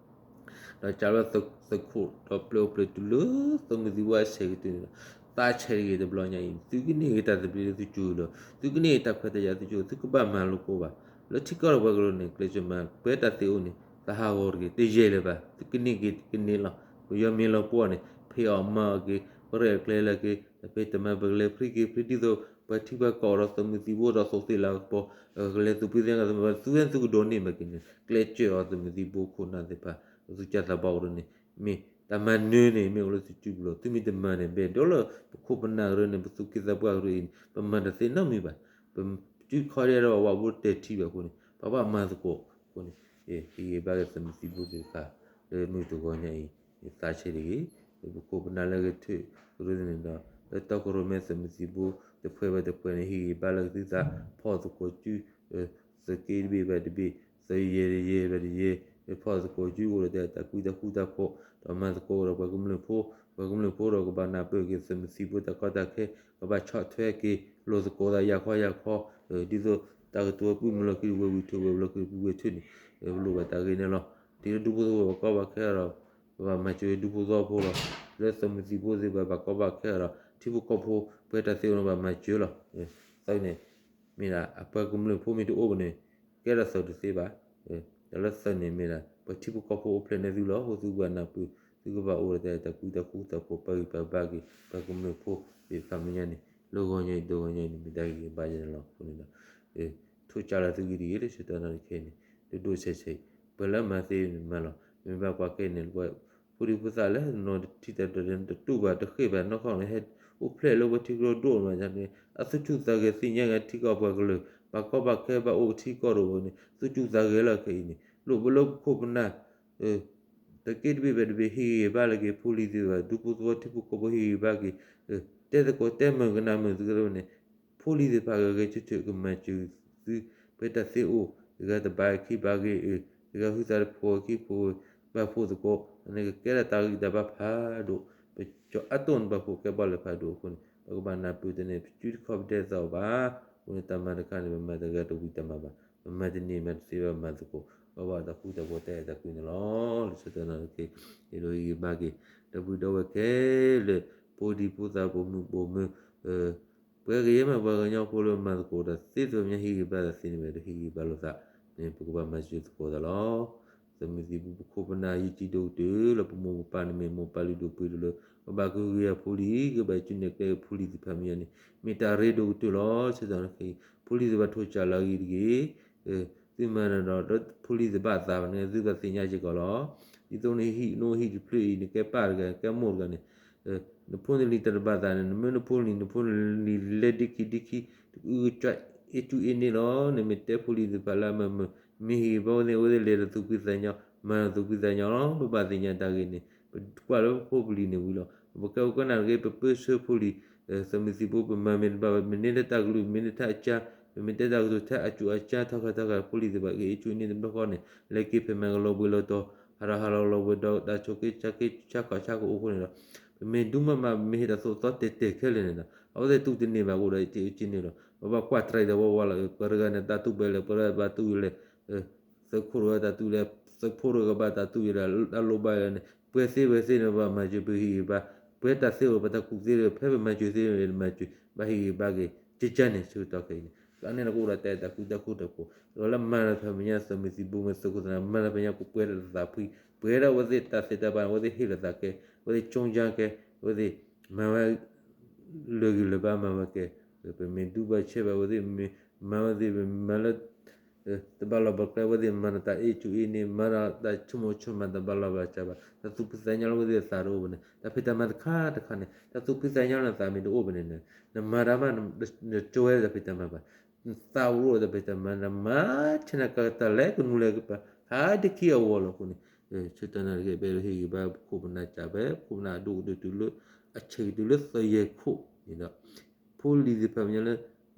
ဒီးကးလၢသုးခိၣ်ဒီးပျဲၢ်အိၣ်ပျဲၢ်တုၤလၢ သုးမုၢ်သံၣ်ဘိအဆဲးကတၢၢ်န့ၣ်ဒီး သးဆဲးတဂ့ၤတဘျီညါအံၤ သုကန့ၢ်က့ၤတၢ်သဘျ့လၢသုကၠိလီၤ သုကန့ၢ်က့ၤတၢ်ခွဲးတၢ်ယာ်သုကၠိ သုကဘၣ်မၤလိကိးဘၣ် လၢထံကီၢ်ဒီးပှၤကလုာ်န့ၣ် ကျဲးစၢးမၤ ပှဲၤတၢ်သ့အိၣ်န့ၣ် သးဟးဂီၤတဂ့ၤ တယဲၢ်လၢၤဘၣ် သုကန့ၢ်က့ၤကန့ၢ်လီၤ ပယီၤမ့ၢ်လီၤပှီၢ်န့ၣ် ဖံးအီၣ်မၤအီၣ်က့ၤ ပရဲၣ်ကျဲၤလၢက့ၤ တၢ်ဖံးတၢ်မၤပကလဲၤဖှံက့ၤဖှံ ဒ်သိး ပှၤထံပှၤကီၢ်ဒီးသုးမုၢ်သံၣ်ဘိဒီးသိးသ့ၣ်လၤကပီၤ ကလဲၤသူၣ်ဖှံသ့ၣ်ညါ သုဝဲသုကဒိးန့ၢ်ဘၣ်က့ၤန့ၣ် ကျဲးစၢးအီၤသုးမုၢ်သံၣ်ဘိခိၣ်နၢ်သ့ၣ်တဖၣ် သုကစၢ်သးဘီကရၢန့ၣ် မ့ၢ်တၢ်မၤနၢၤန့ၣ် မ့ၢ်အိၣ်လၢသုစုပူၤလီၤ သုမ့ၢ်တမၤန့ၣ် ဘၣ်ဒီးလၢပခိၣ်ပနၢ်ကရၢန့ၣ် ပသူၣ်က့သးပှၢ်ကရၢအံၤန့ၣ် ပမၤတသ့နီတမံၤဘၣ် ပစုခီဒဲးဒီး ပဝးဘိတတဲာ်ထံဘၣ်အဃိန့ၣ် ပဘၣ်မၤသကိးအဃိန့ၣ် ဟ့ၣ်ဂံၢ်ဘါက့ၤသုးမုၢ်သံၣ်ဘိသ့ၣ်တဖၣ် လၢမုၢ်တဂီၤညါအံၤ သးဆဲးတဂ့ၤ ပခိၣ်ပနၢ်လၢကထၢၣ်ကရၢန့ၣ်ဒီး လၢတီခိၣ်ရိၣ်မဲသုးမုၢ်သံၣ်ဘိ တဖှဲးဘၣ်တဖှဲးန့ၣ် ဟ့ၣ်ဂံၢ်ဘါလၢကသုသး ဖီၣ်သကိးစု သုးက့တဘ့ၣ်ဘၣ်တဘ့ၣ် သုးယဲၢ်တယဲၢ်ဘၣ်တယဲၢ် ဖီၣ်သကိးစုအိၣ်ဒီး တၢ်ကူတၢ်ဃူတၢ်ဖိး ဒီးမၤသကိးဒီးပှၤကမျၢၢ်ဖိ ပှၤကမျၢၢ်ဖိဒီးကဘၣ်နၢ်ပၢၢ်က့ၤသုးမုၢ်သံၣ်ဘိတၢ်ကီတၢ်ခဲ ကဘၣ်ဆီၣ်ထွဲက့ၤ လိာ်သကိးသးယၤခီယၤခီ ဒ်သိးတၢ်ကတိၤဝဲပုၢ်မုၢ်လီၤကံၢ်ဝဲဝံၤထူၣ်ဝဲလီၤကံၢ်ပုၢ်ဝဲထူၣ်န့ၣ် ပလိၣ်ဘၣ်တၢ်ဂ့ၤန့ၣ်လီၤ. တုၤလၢဒူဖိသဝီဘၣ်ကီဘၣ်ခဲအီၤဒီး ပဘၣ်မၤစၢၤဒူဖိသဝီဖိလီၤ. လၢသုးမုၢ်သံၣ်ဘိသ့ၣ်တဖၣ်ဘၣ်ကီဘၣ်ခဲအီၤဒီး ထံဖိကီၢ်ဖိ ပှဲၤတၢ်သ့အိၣ်န့ၣ်ဘၣ်မၤစၢၤလီၤ. သုးန့ၣ် မ့ၢ်ဒၣ်အပှၤကမျၢၢ်ဖိမ့ၢ်တအိၣ်ဘၣ်န့ၣ် ကဲထီၣ်သုးတသ့ဘၣ်. ဒီးလၢသုးန့ၣ်မ့ၢ်ဒၣ် ပှၤထံဖိကီၢ်ဖိအိၣ်ဖျဲၣ်န့ၢ်သုလီၤ. အဃိသုကဘၣ်နၢ်ပၢၢ် သုကဘၣ်အိၣ်ဒီးတၢ်ကူတၢ်ဃူတၢ်ဖိး ပာ်ဂံၢ်ပာ်ဘါက့ၤ ပှၤကမျၢၢ်ဖိသ့ၣ်တဖၣ်မဲာ်ညါန့ၣ် လၢဂီၤညါအံၤ ဒီဂီၤညါအံၤန့ၣ် မ့ၢ်တၢ်ဂ့ၢ်ဘၣ်ယဲန့ၣ်လီၤ. အဃိန့ၣ်ဒီး ထိၣ်ကၢ်လၢသုဂ့ၢ်တဂ့ၤ လၢဆၢကတီၢ်နၣ်ရံၣ်ခဲအံၤန့ၣ် ဒိၣ်ဒိၣ်ဆဲးဆဲး ပှၤလၢအမၤသ့န့ၣ်မၤလီၤ. မ့ၢ်ဘၣ်ကွၢ်ကဲန့ၣ် ပှၤဖိဒံဖိသၣ်လၢနီၢ်တထံၣ်တၢ်တၢ်တတူၢ်ဘၣ်တဃ့ၢ်ဘၣ်နီၢ်ခီန့ၣ် ဟဲအိၣ်ဖျဲၣ်လၢပှၤထံကျိဒိၣ်မးန့ၣ် အသူၣ်ဆူၣ်သးဂဲၤသ့ၣ်ညါဂ့ၤထံကီၢ်ပှၤကလုာ် ဘၣ်ကီဘၣ်ခဲဘၣ်အိၣ်ထံကီၢ်တအိၣ်န့ၣ် သူၣ်ဆူၣ်သးဂဲၤလီၤခဲအံၤန့ၣ် လိၣ်ဘၣ်လၢပခိၣ်ပနၢ် တက့ၢ်တဘ့ၣ်ဘၣ်တဘ့ၣ် ဟ့ၣ်ဂံၢ်ဘါလၢက့ၤဖိလံၤသ့ၣ်တဖၣ် ဒူဖိသဝီထံဖိကီၢ်ဖိဟ့ၣ်ဂံၢ်ဘါက့ၤ တဲသကိးတဲမုာ်ကနၣ်မုာ်သုကရၢန့ၣ် ဖိလံၤသ့ၣ်တဖၣ်ဂဲၤဂဲၤဆၢထၢၣ်ကမၤစၢၤသု ပှဲၤတၢ်သ့အိၣ် တဂၤတဘၣ်ခံဘၣ်ဂ့ၤအၢ တဂၤဟုသးတဖိးခံဖိး ဘၣ်ဖှိၣ်သကိး န့ၣ်ကကဲထီၣ်တၢ်ဂံၢ်တၢ်ဘါဖးဒိၣ် ပကၠီၤအါတိၢ်န့ၣ် ဘၣ်ဖှိၣ်ကဲဘၣ်လၢဖးဒိၣ်အဃိန့ၣ် ပကဘၣ်နၢ်ပၢၢ်တန့ၣ် ပစုတခီပတဲသးဘၣ် အဃိန့ၣ် တၢ်မၤတခါန့ၣ် ပမၤတဂၤတဝံၤတၢ်မၤဘၣ် ပမၤတန့ၢ်မၤတသ့ဘၣ်မၤသကိး ဘၣ်ဘၣ်တၢ်ဃူတၢ်ဖိးတၢ်အဲၣ်တၢ်ကွံန့ၣ်လီၤ. လၢဆၢကတီၢ်နၣ်ရံၣ်ခဲအံၤ အဲၣ်ဒိးဟ့ၣ်ဂံၢ်ဘါက့ၤ ဒီပုၢ်ဒီဝဲၢ်ခဲလၢာ် ဖိဒံဖိသၣ်ပိာ်မုၣ်ပိာ်မၢၤ ပှၤကယဲၢ်မးပှၤကညီဖိလၢမၤသကိးတၢ်သ့သိးမ့ၢ်ဟ့ၣ်ဂံၢ်ဘါတၢ်သ့န့ၣ် မ့ၢ်တဟ့ၣ်ဂံၢ်ဘါလိာ်သးန့ၣ် ပကဘၣ်မၤစၢၤသကိးသးလီၤ. သုးမုၢ်သံၣ်ဘိပခိၣ်ပနၢ်ယံာ်ကံဒိၣ်ကတၢၢ်လၢပမိၢ်ပပၢ်န့ၣ်မ့ၢ်မိၢ်ပၢ်လုၢ်ဒိၣ်ပှ့ၤဒိၣ်လၢ ပဘၣ်ကဟုကယာ်ဖိလံၤ ကဘၣ်ကၠူနဲၣ်ကျဲဖိလံၤသ့ၣ်တဖၣ်မ့ၢ်န့ၣ် မ့ၢ်တၢ်ရ့ဒိၣ်ကတၢၢ်လီၤ. ဆၢကတီၢ်နၣ်ရံၣ်ခဲအံၤ ဖိလံၤသ့ၣ်တဖၣ်ထိၣ်ကၢ်လၢအဂ့ၤတဂ့ၤ သုမၤန့ၣ်ဒီး ဖိလံၤသ့ၣ်ဘၣ်သးဘၣ်န့ၣ် သုဘၣ်သ့ၣ်ညါစ့ၢ်ကီးလီၤ. ဒ်သိးနဟံၣ်နိဟံၣ်တဖျၢၣ်အံၤ နကဲပၢ်တဂၤ နကဲမိၢ်တဂၤန့ၣ် နဖိနလံၤတၢ်တဘၣ်သးန့ၣ် နမၢနဖိနလံၤ နဖိနလံၤလဲၤဒံခံဒံခံ တအုကစွဲ အ့ၣ်ကူအ့ၣ်န့ၣ်လီၤ. နမ့ၢ်တဲဖိလံၤသ့ၣ်တဖၣ်လၢအမုာ်မုာ် မ့ၢ်ဟ့ၣ်ဂံၢ်ဘါဝဲသ့ၣ် အဝဲသ့ၣ်လဲၤဒီးသူၣ်ဖှံသးညီ မၤဒီးသူၣ်ဖှံသးညီလီၤ. ပဘၣ်သ့ၣ်ညါတၢ်ဂ့ၢ်န့ၣ် ပကွၢ်လၢပဖိပလံၤန့ၣ်ဝံၤလီၤ. ပကဲဝဲကနၣ်တဂ့ၤ ပပၢဆှၢဖိလံၤ သုးမုၢ်သံၣ်ဘိ ပမၤမ့ၢ်တဘၣ်ဘၣ် မ့ၢ်န့ၢ်လၢတၢ်ကလုၢ် မ့ၢ်န့ၢ်တၢ်အကၢ ပမ့ၢ်တဲတၢ်ကတိၤထဲအစူၢ်အကၢ ထီၣ်ခါထီၣ်ခါ ဖိလံၤသ့ၣ်တဖၣ် က့ၤအ့ၣ်ကူအ့ၣ်န့ၣ်တဘျီဃီန့ၣ် လဲၤက့ၤဖဲမၤကလီၤဘှံးလီၤတီၤ ဟးထီၣ်ဟးလီၤလီၤဘှံးဒီးတၢ်ဆိးက့ဆါက့ဆါခီၣ်ဆါကအိၣ်အဃိန့ၣ်ဒီး ပမ့ၢ်ဒုးမးမး ပမ့ၢ်ဟ့ၣ်တၢ်သိၣ်တၢ်သီတဲာ်တဲာ်ခဲလၢာ်န့ၣ်ဒီး အဝဲသ့ၣ်တူၢ်တန့ၢ်ဘၣ်ကအိၣ်ဒီး အ့ၣ်ကူအ့ၣ်န့ၣ်လီၤ. ပဘၣ်ကွၢ်တြဲၤဒီးဝဲဝဲလီၤ ပှၤတဂၤန့ၣ် တၢ်တူၢ်ဘၣ်လဲၣ် ပှၤတဂၤဘၣ်တူၢ်လဲၣ် သုးခိၣ်တဂၤတၢ်တူၢ်လဲၣ် သုးဖိတဂၤဘၣ်တၢ်တူၢ်လဲၣ်ဒီး တၢ်လိၣ်ဘၣ်လဲၣ်န့ၣ် ပှဲၤသ့ဝဲသ့ၣ်န့ၣ် ပဘၣ်မၤစၢၤပဟ့ၣ်ဂံၢ်ဘါ ပှဲၤတၢ်သ့အိၣ် ပတၢ်ကူၣ်သ့ဒီး ဖဲပမၤစၢၤသ့န့ၣ် မၤစၢၤ ဘၣ်ဟ့ၣ်ဂံၢ်ဘါက့ၤ ကကၢ်န့ၣ် ဆၢကတီၢ်ခဲအံၤန့ၣ် အန့ၣ်လီၤကအိၣ်ဒီးတၢ်အဲၣ်တၢ်ကွံတၢ်ဃူတၢ်ဖိး ဒီးလၢမၤလၢဖဲမဲာ်ညါ သုးမုၢ်သံၣ်ဘိမ့ၢ်သုးခိၣ်သနၢၣ် မၤလၢဖဲညါကပှဲၤဒီးတၢ်သးဖှံ ပှဲၤဒီးအဝဲသ့ၣ်တၢ်သ့တၢ်ဘၣ်န့ၣ် အဝဲသ့ၣ်ဟ့ၣ်လီၤသးကဲ အဝဲသ့ၣ်ကၠိကၠါကဲ အဝဲသ့ၣ် မၤဝဲ လၢာ်ဂံၢ်လၢာ်ဘါမၤဝဲကဲ ပမ့ၢ်ဒူဘၣ်ဆဲးဘၣ်အဝဲသ့ၣ် မ့ၢ်မၤဝဲသ့ၣ် ပမၤလၢ တဘၣ်လီၢ်ဘၣ်ကျဲ အဝဲသ့ၣ်မၤဒီးတၢ်အ့ၣ်ကူအ့ၣ်န့ၣ် မၤဒီးတၢ်ဆိကမိၣ်ဆိကမး တဘၣ်လီၢ်ဘၣ်စးဘၣ် တၢ်သူၣ်ဖှံသးညီလၢအဝဲသ့ၣ်အသးတအိၣ်ဘၣ်န့ၣ် တၢ်ဖံးတၢ်မၤတခါတခါန့ၣ် တၢ်သူၣ်ဖှံသးညီလၢအသးမ့ၢ်တအိၣ်ဘၣ်န့ၣ် နမၤတၢ်မး နကၠိဝဲတၢ်ဖံးတၢ်မၤဘၣ် နသးအိၣ်တၢ်ဖံးတၢ်မၤ နမၤဆဲးနကၤတၢ်လဲၤကနူၤလဲၤကပၤ ဟးဒ်ခံအဂီၢ်လီၤအဃိန့ၣ် ဆၢကတီၢ်နၣ်ရကဲ ပအဲၣ်ဒိးဟ့ၣ်ဂံၢ်ဘါပခိၣ်ပနၢ်ကၢ်ဖဲ ပခိၣ်ပနၢ်အဒိၣ်ကတၢၢ်တုၤလၢ အဆံးကတၢၢ်လၢသၢယဲၢ်ခိၣ်န့ၣ်ဒီး ဖိလံၤသ့ၣ်တဖၣ်မဲာ်ညါလၢ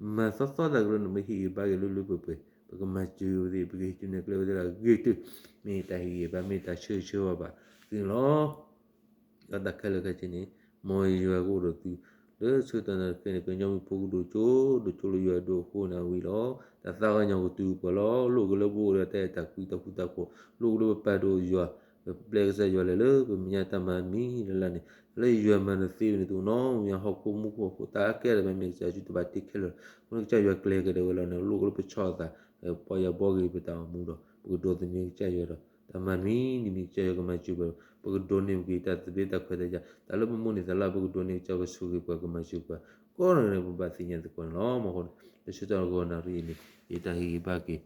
မၤသီသီတၢ်ကရၢန့ၣ် ပဟ့ၣ်ဂံၢ်ဘါက့ၤလၢလၢပှဲၤပှဲၤ ပကမၤစၢၤဝဲသ့ၣ် ပကဟ့ၣ်ဆူၣ်န့ၢ်ကျဲဝဲသ့ၣ်လၢအဂ့ၤကတၢၢ် မ့ၢ်တၢ်ဟ့ၣ်ဂံၢ်ဘါ မ့ၢ်တၢ်ဆၢဂ့ၤဆၢဝါဘၣ်သုန့ၣ်လီၤ. ဒီးတၢ်ခဲလၢာ်ခဲဆ့န့ၣ် မ်ယွၤကအိၣ်ဒီးသု လၢဆၢကတီၢ်နၣ်ရကဲန့ၣ် ကညီမုၣ်ဖိကဒိၣ်ကၠိ ဒိၣ်ကၠိလၢယွၤဒိၣ်အဃိန့ၣ်ဝံၤလီၤ. တၢ်သးကညီၤကတုၤပှၤလီၤ. လိၣ်က့ၤလၢပအိၣ်ဒီးတၢ်အဲၣ်တၢ်ကွံတၢ်ဃူတၢ်ဖိး, လိၣ်က့ၤလၢပပာ်ဒိၣ်ယွၤ, ပပျဲကစၢ်ယွၤလဲၤလၢပမဲာ်ညါတၢ်မၤမံၤလၢ်လၢ်န့ၣ်, လၢယွၤမၤနသ့ဝဲန့ၣ် တအိၣ်နီတမံၤ ဟီၣ်ခိၣ်မူခိၣ်ဟီၣ်ခိၣ် တၢ်အကဲဒီးမ့ၢ်ကစၢ်ယွၤစုတဘၣ်တ့ခဲလၢာ်လီၤ. အဃိန့ၣ်ကစၢ်ယွၤကျဲၤကဒီးဝဲလီၤန့ၣ် လိၣ်က့ၤလၢပဆီၣ်သး ပီၢ်ယၢ်ဘီဂ့ၤပတၢ်အိၣ်မူဒီး ပကဒိးသန့ၤကစၢ်ယွၤဒီး တၢ်မၤမံၤတမံၤ ကစၢ်ယွၤကမၤစၢၤပှၤ, ပကဒိးန့ၢ်က့ၤတၢ်သဘျ့တၢ်ခွဲးတၢ်ယာ် တၢ်လၢပမိၣ်န့ၢ်သးလၢ ပကဒိးန့ၢ်ကစၢ် ကဆိၣ်ဂ့ၤပှၤ ကမၤစၢၤပှၤ ကိးဂၤဒဲးန့ၣ် ပဘၣ်သ့ၣ်ညါသကိးန့ၣ်လီၤ. မ်အဃိန့ၣ် လၢဆၢကတီၢ်နၣ်ရကဲအံၤန့ၣ် ယတၢ်ဟ့ၣ်ဂံၢ်ဘါက့ၤ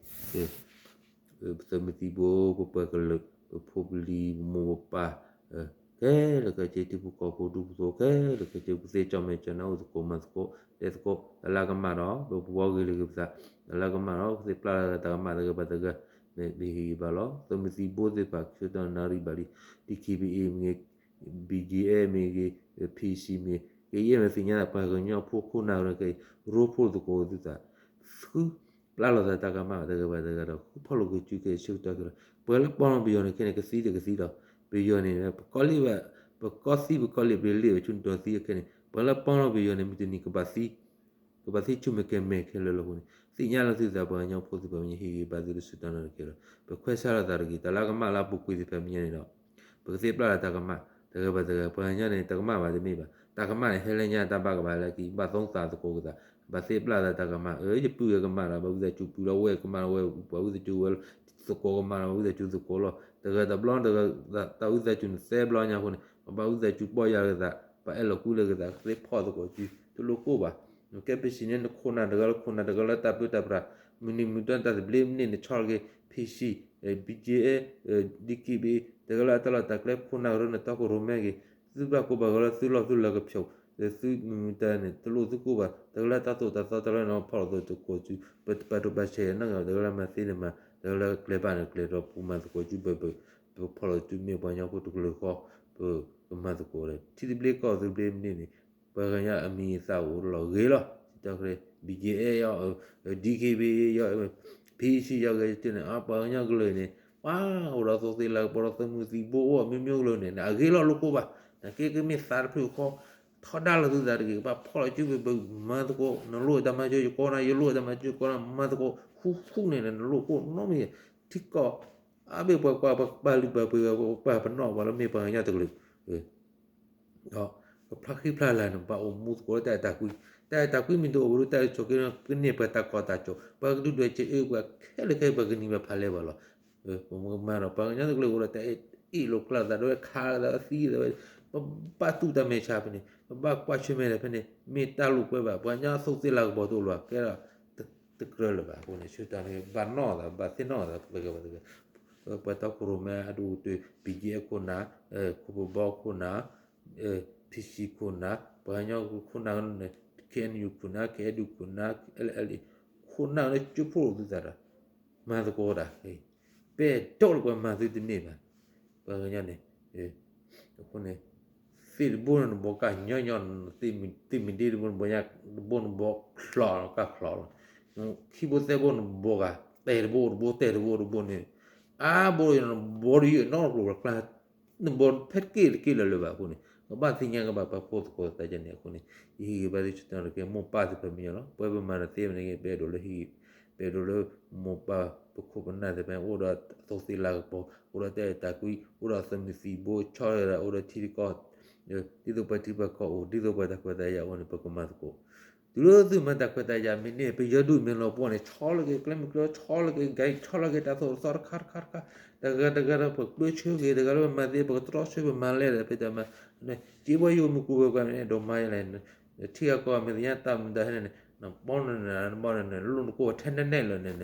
ပသုးမုၢ်သံၣ်ဘိ ပပှၤကလုာ် ပဖိပလံၤ ပမိၢ်ပပၢ် ခဲလၢာ်ခဲဆ့ ထံဖိကီၢ်ဖိ ဒူဖိသဝီဖိ ခဲလၢာ်ခဲဆ့ ပသ့ၣ်ကၠီၣ်မဲာ်ကၠီၣ်နါ အိၣ်သကိးမၤသကိး တဲသကိး တၢ်လၢအကမၣ်ဒီး ပပဝီဂ့ၤလၢက့ၤပသး တၢ်လၢအကမၣ်ဒီး ပသ့ၣ်ပျၢ်လီၤသးတၢ်ကမၣ် တဂၤဘၣ်တဂၤ မ့ၢ်ဟ့ၣ်ဂံၢ်ဘါလီၤ. သုးမုၢ်သံၣ်ဘိသ့ၣ်တဖၣ် ဆၢကတီၢ်နၣ်ရံၣ်ဘၣ်လံ DKBA မ့ၢ်ဂ့ၤ BGF မ့ၢ်ဂ့ၤ PC မ့ၢ်ဂ့ၤ ကယဲၢ်မ့ၢ်သ့ၣ်ညါ ပှၤကညီဖိခိၣ်နၢ်က့ၤ ရိဖှိၣ်သကိးသုသး ဃုပျၢ်လီၤသးတၢ်ကမၣ် တဂၤဘၣ်တဂၤဒီး ဃုဖီၣ်လိာ်က့ၤစုခဲအံၤ ဆၢကတီၢ်ခဲလၢာ် ပှၤလၢပီၢ်လီၤပယီၤန့ၣ်ခဲန့ၣ် ကသံတကသံဒီး ပယီၤန့ၣ် ပကီၢ်လံဘၣ် ပကီၢ်သံပကီၢ်လံ ပလ့ၣ်ဝဲဆူနတီၤသံခဲန့ၣ် ပှၤလၢပီၢ်လီၤပယီၤန့ၣ် မုၢ်တနံၤကဘၣ်သံ ကဘၣ်သံဆူၣ်မဲာ်ကဲၤမဲာ်ခဲလၢာ်လီၤအဃိန့ၣ် သ့ၣ်ညါလီၤသုသး ပှၤကညီဖိသ့ၣ်တဖၣ် မ့ၢ်ဟ့ၣ်ဂံၢ်ဘါသုလၢဆၢကတီၢ်နၣ်ရကဲလီၤ. ပခွဲးဆါလိာ်သးတဂ့ၤ တၢ်လၢအကမၣ်လၢအပူၤကွံာ်သ့ၣ်တဖၣ်မဲာ်ညါန့ၣ်ဒီး ပကသ့ၣ်ပျၢ်လီၤတၢ်ကမၣ် တဂၤဘၣ်တဂၤ ပှၤကညီန့ၣ် တၢ်ကမၣ်ဘၣ်တမ့ၢ်ဘၣ် တၢ်ကမၣ်န့ၣ် ဟဲလၢညါတၢ်ဘၣ်ကဘၣ်လၢခံ ဘၣ်သိၣ်သးသကိးက့ၤသး ဘၣ်သ့ၣ်ပျၢ်သးတၢ်ကမၣ် အၢ ယပုၢ်ဝဲၢ်ကမၣ်ဒီး ဘၣ်ဝံသးစူၤပုၢ်လီၤ ဝဲၢ်ကမၣ်ဒီးဝဲၢ် ဘၣ်ဝံသးစူၤဝဲၢ်လီၤ သကိးကမၣ်ဒီး ဘၣ်ဝံသးစူၤသကိးလီၤ တဂၤတဘျီ တၢ်ဝံသးစူၤန့ၣ်သၢဘျီညါအဃိန့ၣ် ပဘၣ်ဝံသးစူၤပီၢ်ယၢ်လီၤက့ၤသး ပအဲၣ်လီၤကွံလီၤက့ၤသး သ့ၣ်ဖီၣ်သကိးစု တလိၣ်ကိၢ်ဘၣ် ကဲပစံးန့ၣ် နခိၣ်နၢ်တဂၤလၢခိၣ်နၢ်တဂၤလၢ တၢ်ပၢတၢ်ပြး မုၢ်နံၤမုၢ်သီတၢ်သဘျ့မ့ၢ်န့ၣ် နဆီၣ်လီၤက့ၤ PC, BGF, DKBA တဂၤလၢအတၢ်လီၢ်တၢ်ကျဲခိၣ်နၢ်ကရၢန့ၣ် တီခိၣ်ရိၣ်မဲက့ၤ သုဘၣ်ကိၢ်ဘၣ်ဂီၤလၢသုလီၢ်သုလၢကဖျိး သုမုၢ်မုၢ်တၢ်န့ၣ် တလိၣ်သုကိၢ်ဘၣ် တဂၤလၢတၢ်သိၣ်တၢ်သီတၢ်လၢန့ၣ် ဖီၣ်လီၤသကိးစု ပပာ်ဒိၣ်ပာ်ဆဲးနီၢ်ဂၤ တဂၤလၢမၤသ့န့ၣ်မၤ တဂၤလၢကျဲၤဘၣ်န့ၣ်ကျဲၤဒီး ပမၤသကိးစု ပဖီၣ်လီၤစုမ့ၢ်ပှၤကညီဖိတကလုာ်ဃီ ပကမၤသကိးဒီး ထံသဘျ့ကီၢ်သဘျ့မ့ၢ်န့ၣ် ပှၤကညီအမံၤအသၣ်အိၣ်လီၤဂ့ၤလီၤ စံးတၢ်ကရၢ BGF ယီၤ DKBA ယီၤ PC ယီၤဂ့ၤတန့ၣ် ပှၤကညီကလုာ်န့ၣ် ပှၤအိၣ်ဒီးသိးသ့ၣ်လၤကပီၤဒီး သုးမုၢ်သံၣ်ဘိအိၣ် အမျိုးမျိုးကလုာ်န့ၣ် အဂ့ၤလီၤလိၣ်ကိၢ်ဘၣ် နကဲကမ့ၢ်သးတဖျၢၣ်ဃီ ထီဒါလီၤသုသးတဂ့ၤ ကဘၣ်ဖီၣ်လီၤစုပပမၤသကိး နလိၣ်တၢ်မၤစၢၤယကိးနၤ ယလိၣ်တၢ်မၤစၢၤယကိးနၤ မၤသကိး ဃူဃူန့ၣ် နလိၣ်ကိၢ်နီတမံၤ ထံကီၢ် အါဘ့ၣ်ပှၤကွၢ်ပှၤပာ်လုၢ်ပာ်ပှ့ၤ ပှၤပနီၣ်ပှၤလၢမ့ၢ်ပှၤကညီတကလုာ် ဒီးကဖျါဃံဖျါလၤန့ၣ် ပဘၣ်အိၣ်မူသကိးလၢတၢ်အဲၣ်တၢ်ကွံ တၢ်အဲၣ်တၢ်ကွံမ့ၢ်တအိၣ်ဘူး တၢ်အဲၣ်ဆိးက့ ကန့ၢ်ပှၤတၢ်ကီတၢ်ခဲ ပှၤကဒုၣ်ဒွဲၣ်စ့အၢ ပှၤခဲလၢာ်ခဲဆ့ ပှၤကနံၤဘၣ်ဖးလဲၢ်ဘၣ်လီၤ. ပမ့ၢ်ကမၤဒီး ပှၤကညီတကလုာ်အိၣ်ဒီးတၢ်အဲၣ်အ့ၣ်လိာ်ကျဲလိာ်သး ဒ်ဝဲခးလိာ်သး သံလိာ်သးဝဲ ပဘၣ်တူၢ်တၢ်မဲာ်ဆှးဖဲန့ၣ် ပဘၣ်ကွၢ်ဆၢၣ်မဲာ်ဒီးဖဲန့ၣ် မ့ၢ်တၢ်လိာ်ကွဲဘၣ် ပှၤကညီအသိးသ့ၣ်လၤကပီၤတအိၣ်လၢၤဘၣ် ကဲဒီး တကြၢးလၢၤဘၣ်အဃိန့ၣ် ဆၢကတီၢ်န့ၣ် ဘၣ်နီၣ်သး ဘၣ်သ့ၣ်နီၣ်သး ပှၤတၢ်ခိၣ်ရိၣ်မဲ အဒိၣ်ကတၢၢ် BGF ခိၣ်နၢ် ခိၣ်ပဘီခိၣ်နၢ် PC ခိၣ်နၢ် ပှၤကညီခိၣ်နၢ်န့ၣ် KNU ခိၣ်နၢ် KNDO ခိၣ်နၢ် လလ ခိၣ်နၢ်န့ၣ် ကၠိဖိၣ်လိာ်သုသးဒီး မၤသကိးတၢ် ပဲာ်ထီၣ်လၢပှၤမၤသုတန့ၢ်ဘၣ် ပှၤကညီန့ၣ် အဃိန့ၣ် သ့ၣ်တဘိန့ၣ်နဘီကၢ်ညီညီ သ့ၣ်မံၤဒ့တဘိနဘီညါ တဘိနဘီချီၣ်ကၢ်ချီၣ်လီၤ ခံဘိသၢဘိနဘီဂၤ တဲာ်တဘိတဘိ တဲာ်တဘိတဘိန့ၣ် အါဘိယနီၢ်ကျိၤဝဲၤကျါ နဘီဖဲတက့ၢ်တက့ၢ်လၢၤလၢၤဘၣ်အဃိန့ၣ် ကဘၣ်သ့ၣ်ညါကဘၣ်ပှၤဖိသကိးသးန့ၣ်အဃိန့ၣ် ယဟ့ၣ်ဂံၢ်ဘါသုဆၢကတီၢ်နၣ်ရကဲ မိၢ်ပၢ်သ့ၣ်တဖၣ်မ့ၢ်ညီလီၤ ပဝဲပမၤတသ့ဝဲန့ၣ် ပအဲၣ်ဒိးလၢဟ့ၣ် ပအဲၣ်ဒိးလၢ မိၢ်ပၢ်ပခိၣ်ပနၢ်သ့ၣ်တဖၣ် အိၣ်ဒီးသိးသ့ၣ်လၤကပီၤ အိၣ်ဒီးတၢ်အဲၣ်တၢ်ကွံ အိၣ်ဒီးသုးမုၢ်သံၣ်ဘိ ဆီၣ်လီၤသး အိၣ်ဒီးထံတကီၢ် ဒ်သိးပှၤထံပှၤကီၢ်အိၣ် ဒ်သိးပှၤတၢ်ခွဲးတၢ်ယာ်အိၣ်န့ၣ် ပကမၤသကိး တုၤလၢသုမၤတၢ်ခွဲးတၢ်ယာ်မ့ၢ်န့ၢ် ပယီၤဒုးမဲာ်လီၤပှီၢ်န့ၣ် ဆီၣ်လီၤက့ၤကျဲမုၢ်ကျဲ ဆီၣ်လီၤက့ၤ ကဲ ဆီၣ်လီၤက့ၤတၢ်သိၣ်တၢ်သီတခါတခါတခါ တဂၤတဂၤဒီး ပကျၢဆၢက့ၤ တဂၤလၢပမၤသ့ ပကတြီဆၢပမၤလဲၣ်ဒီး ဖဲတၢ်မၤ စ့ဝဲယိၤမုၢ်ကူဝဲၤကွာ်န့ၣ် ဒိးမၤယလဲၣ် ထံဂၤကီၢ်ဂၤမ့ၢ်သ့ၣ်ညါတၢ်မတၤဟဲန့ၣ် နဘီနနၢၤ နဘီနနၢၤ လိၣ်နကိၢ်ထဲနဲၣ်နဲၣ်လီၤန့ၣ်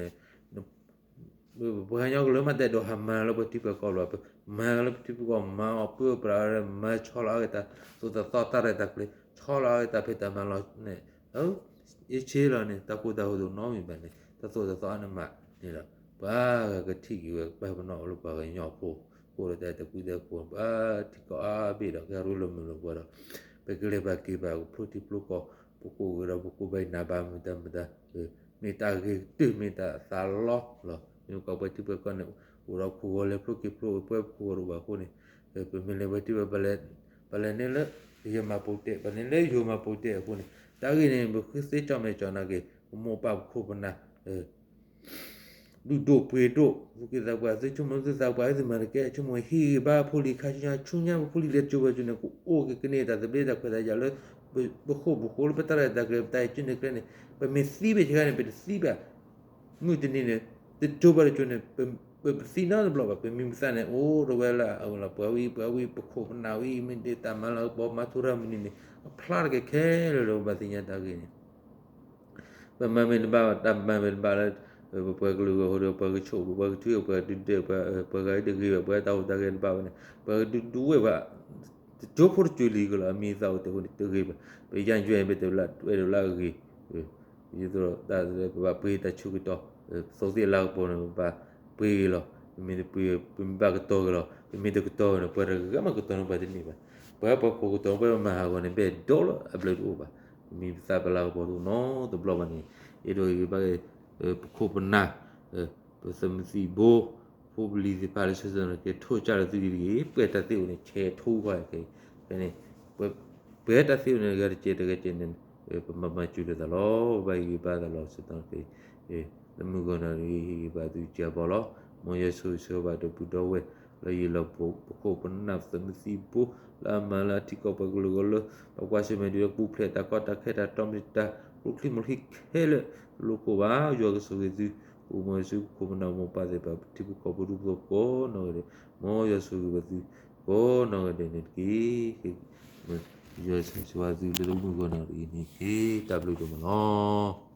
ပှၤကညီကလုာ်မ့ၢ်တအဲၣ်ဒိးဟးမၤလၢပထံပကီၢ်လီၤ မၤလၢပထံပကီၢ် မၤအီၤပၢပြး မၤဆီၣ်လီၤအါက့ၤတၢ်သိၣ်တၢ်သီတၢ်ရဲၣ်တၢ်ကျဲၤ ဆီၣ်လီၤအါက့ၤတၢ်ဖံးတၢ်မၤလီၤန့ၣ် ယဆ့လီၤန့ၣ် တၢ်ကိၢ်တၢ်ဂီၤတအိၣ်နီတမံၤဘၣ်န့ၣ် တၢ်သိၣ်တၢ်သီအါန့ၣ်မးန့ၣ်ဒီး ပှၤဂၤကထံၣ်က့ၤဝဲ ပှၤပနီၣ်လၢပှၤကညီဖိ ပှၤလၢအအိၣ်ဒီးတၢ်အဲၣ်တၢ်ကွံတၢ်အဲၣ်တၢ်ကိး ပှၤထံကီၢ်အါဘ့ၣ်ဒီး ကဲရူလၢမုာ်လီၤပှၤဒီး ပကလဲၤဘၣ်က့ၤဘၣ် ကဖျိထံဖျိကီၢ် ပကိးဂ့ၤဒီးပကိးဘၣ်နၤဘၣ်မုာ်တၢ်မုာ်တၢ် မ့ၢ်တၢ်ဂ့ၤကတၢၢ် မ့ၢ်တၢ်သးလီလီၤ. မ့ၢ်ပှၤထံပှၤကီၢ်န့ၣ် အိၣ်ဒီးခိၣ်ဂီၤလဲၤဖျိက့ၤဖျိ ပှၤပခိၣ်ဂီၤတအိၣ်ဘၣ်အဃိန့ၣ် ပမ့ၢ်လဲၤပှၤထံပှၤ ပလဲၤန့ၣ်လၢ ယမၤပိာ်တဲာ် ပလဲၤန့ၣ်လၢယိၤမၤပိာ်တဲာ်အဃိန့ၣ် တၢ်ဂ့ၢ်န့ၣ် ပဃုသ့ကၠီၣ်မဲာ်ကၠီၣ်နၤက့ၤ ပမိၢ်ပၢ်ပခိၣ်ပနၢ် ဒုၣ်ဒိၣ်ပှ့ၤဒိၣ် သူၣ်က့သးပှၢ် သုဆိကမိၣ်သုသးပှၢ် သုမၤတကဲ ဆိကမိၣ်ဟ့ၣ်ဂံၢ်ဘါဖိလံၤခါဆူညါ ဆူညါပဖိလံၤလဲၤကၠိဘၣ်ကၠိန့ၣ် ကအိၣ်က့ၤကန့ၢ်တၢ်သဘျ့တၢ်ခွဲးတၢ်ယာ်လၢ ပဃိာ်ပဃိာ်လၢပတၢ်ရဲၣ်တၢ်ကျဲၤ ပတၢ်အဲၣ်ကၠုန့ၣ်ကျဲန့ၣ် ပမ့ၢ်သံဘၣ်ဆ့ကၤန့ၣ် ပတသံဘၣ် မုၢ်တနံၤန့ၣ် တကၠိဘၣ်တကၠိန့ၣ် ပပသံနီတဘျီဘၣ် ပမံၤပသၣ်န့ၣ် အိၣ်ဒီးဝဲလၢအလီၤ ပှၤဝံၤ ပှၤဝံၤ ပခိၣ်ပနၢ်ဝံၤ မ့ၢ်ဒ်တၢ်မၤလၤကပီၤ မၤထူရၤမုၢ်နံၤန့ၣ် အဖျါတက့ၢ်ခဲလၢာ်လၢပဘၣ်သ့ၣ်ညါတၢ်ဂ့ၢ်န့ၣ် ပမၤမ့ၢ်တဘၣ် တၢ်မၤမ့ၢ်တဘၣ်လၢ ပပှၤကလုာ်ဂီၢ်ဟိဒီး ပှၤကဆိၣ် ပှၤကထု ပှၤကဒုးဒဲး ပှၤဂၤတဂ့ၤဘၣ် ပှၤတၢ်ဟူးတၢ်ဂဲၤတဘၣ်ဝဲန့ၣ် ပှၤကဒုးဒုးဝဲဘၣ် တကၠိဖိတကၠိလံကလီၤ အမံၤသးအိၣ်တအိၣ်န့ၣ် တဂ့ၤဘၣ် ပယါယွဲၢ်မ့ၢ်တဝဲဒၣ်အဂ့ၤ ဒ်သိးဒီး ပဘၣ်ပှ့ၤတၢ်ဆၢကတီၢ် သိးသ့ၣ်လၤကပီၤန့ၣ် ပဘၣ်ပှ့ၤဂ့ၤလီၤ ပမ့ၢ်တပှ့ၤ ပမ့ၢ်ဘၣ်ကတီၤဂ့ၤလီၤ ပမ့ၢ်တကတီၤဂ့ၤန့ၣ် ပှၤတဂၤမးကတီၤန့ၢ်ပှၤတန့ၢ်ဘၣ် ပှၤပှၤခိၣ်ကတီၤ ပှၤမၤဟးဂီၤန့ၣ် ဘဲၣ်ဒီလီၤ အဘျုးတအိၣ်ဘၣ် ပမံၤပသၣ်ပလၤကပီၤတအိၣ်နီတဘျီဘၣ်န့ၣ် အဲၣ်ဒိးဟ့ၣ်ဂံၢ်ဘါ ပခိၣ်ပနၢ် ပသုးမုၢ်သံၣ်ဘိ ဖိပလံၤသ့ၣ်တဖၣ်လၢ ဆၢကတီၢ်န့ၣ်ကဲထိၣ်ကၢ်လၢသုဂ့ၤတဂ့ၤ ပှဲၤတၢ်သ့အိၣ်န့ၣ် ဆဲးထိၣ်ခွါခဲအံၤ ဖဲန့ၣ် ပှဲၤတၢ်သ့အိၣ်န့ၣ် ဂၤတကဲးတဂၤကဲးန့ၣ် ပမၤမၤစၢၤလိာ်သးလီၤ ပဘၣ်ဟ့ၣ်ဂံၢ်ဘါသးလီၤ ဆၢကတီၢ်န့ၣ်ကဲ လၢမုၢ်ဂီၤနံၤအံၤ ဟ့ၣ်ဂံၢ်ဘါသုစၢ်ဘီလီၤ မ်ယွၤဆိၣ်ဂ့ၤဆၢဘၣ်ဒီပုၢ်ဒီဝဲၢ် လၢယလီၤပခိၣ်ပနၢ်ပသုးမုၢ်သံၣ်ဘိ လၢအမၤလၢအထံကီၢ်ပှၤကလုာ်အဂီၢ်လၢ ပှၤကွၢ်ဆၢၣ်မဲာ်ဒီးပူၤဖျဲးတၢ်ကီတၢ်ခဲတၢ်တီမံၤတၢ် ကျိချံမျိာ်ချံခဲလၢာ် လိၣ်ကိၢ်ဘၣ် ယွၤကဆိၣ်ဂ့ၤသု အိၣ်မူဆူခိၣ်ပနၢ်မိၢ်ပၢ်သ့ၣ်တဖၣ် ထံဖိကီၢ်ဖိဒူဖိသဝီကိးနီၢ်ဂၤဒဲး မ်ယွၤဆိၣ်ဂ့ၤဘၣ်သု ကိးနီၢ်ဂၤဒဲးန့ၣ်တက့ၢ် ယွၤဆိၣ်ဂ့ၤဘၣ်သုလၢမုၢ်ဂီၤနံၤအံၤန့ၣ်တက့ၢ် တၢ်ဘျုးဒိၣ်မးလီၤ.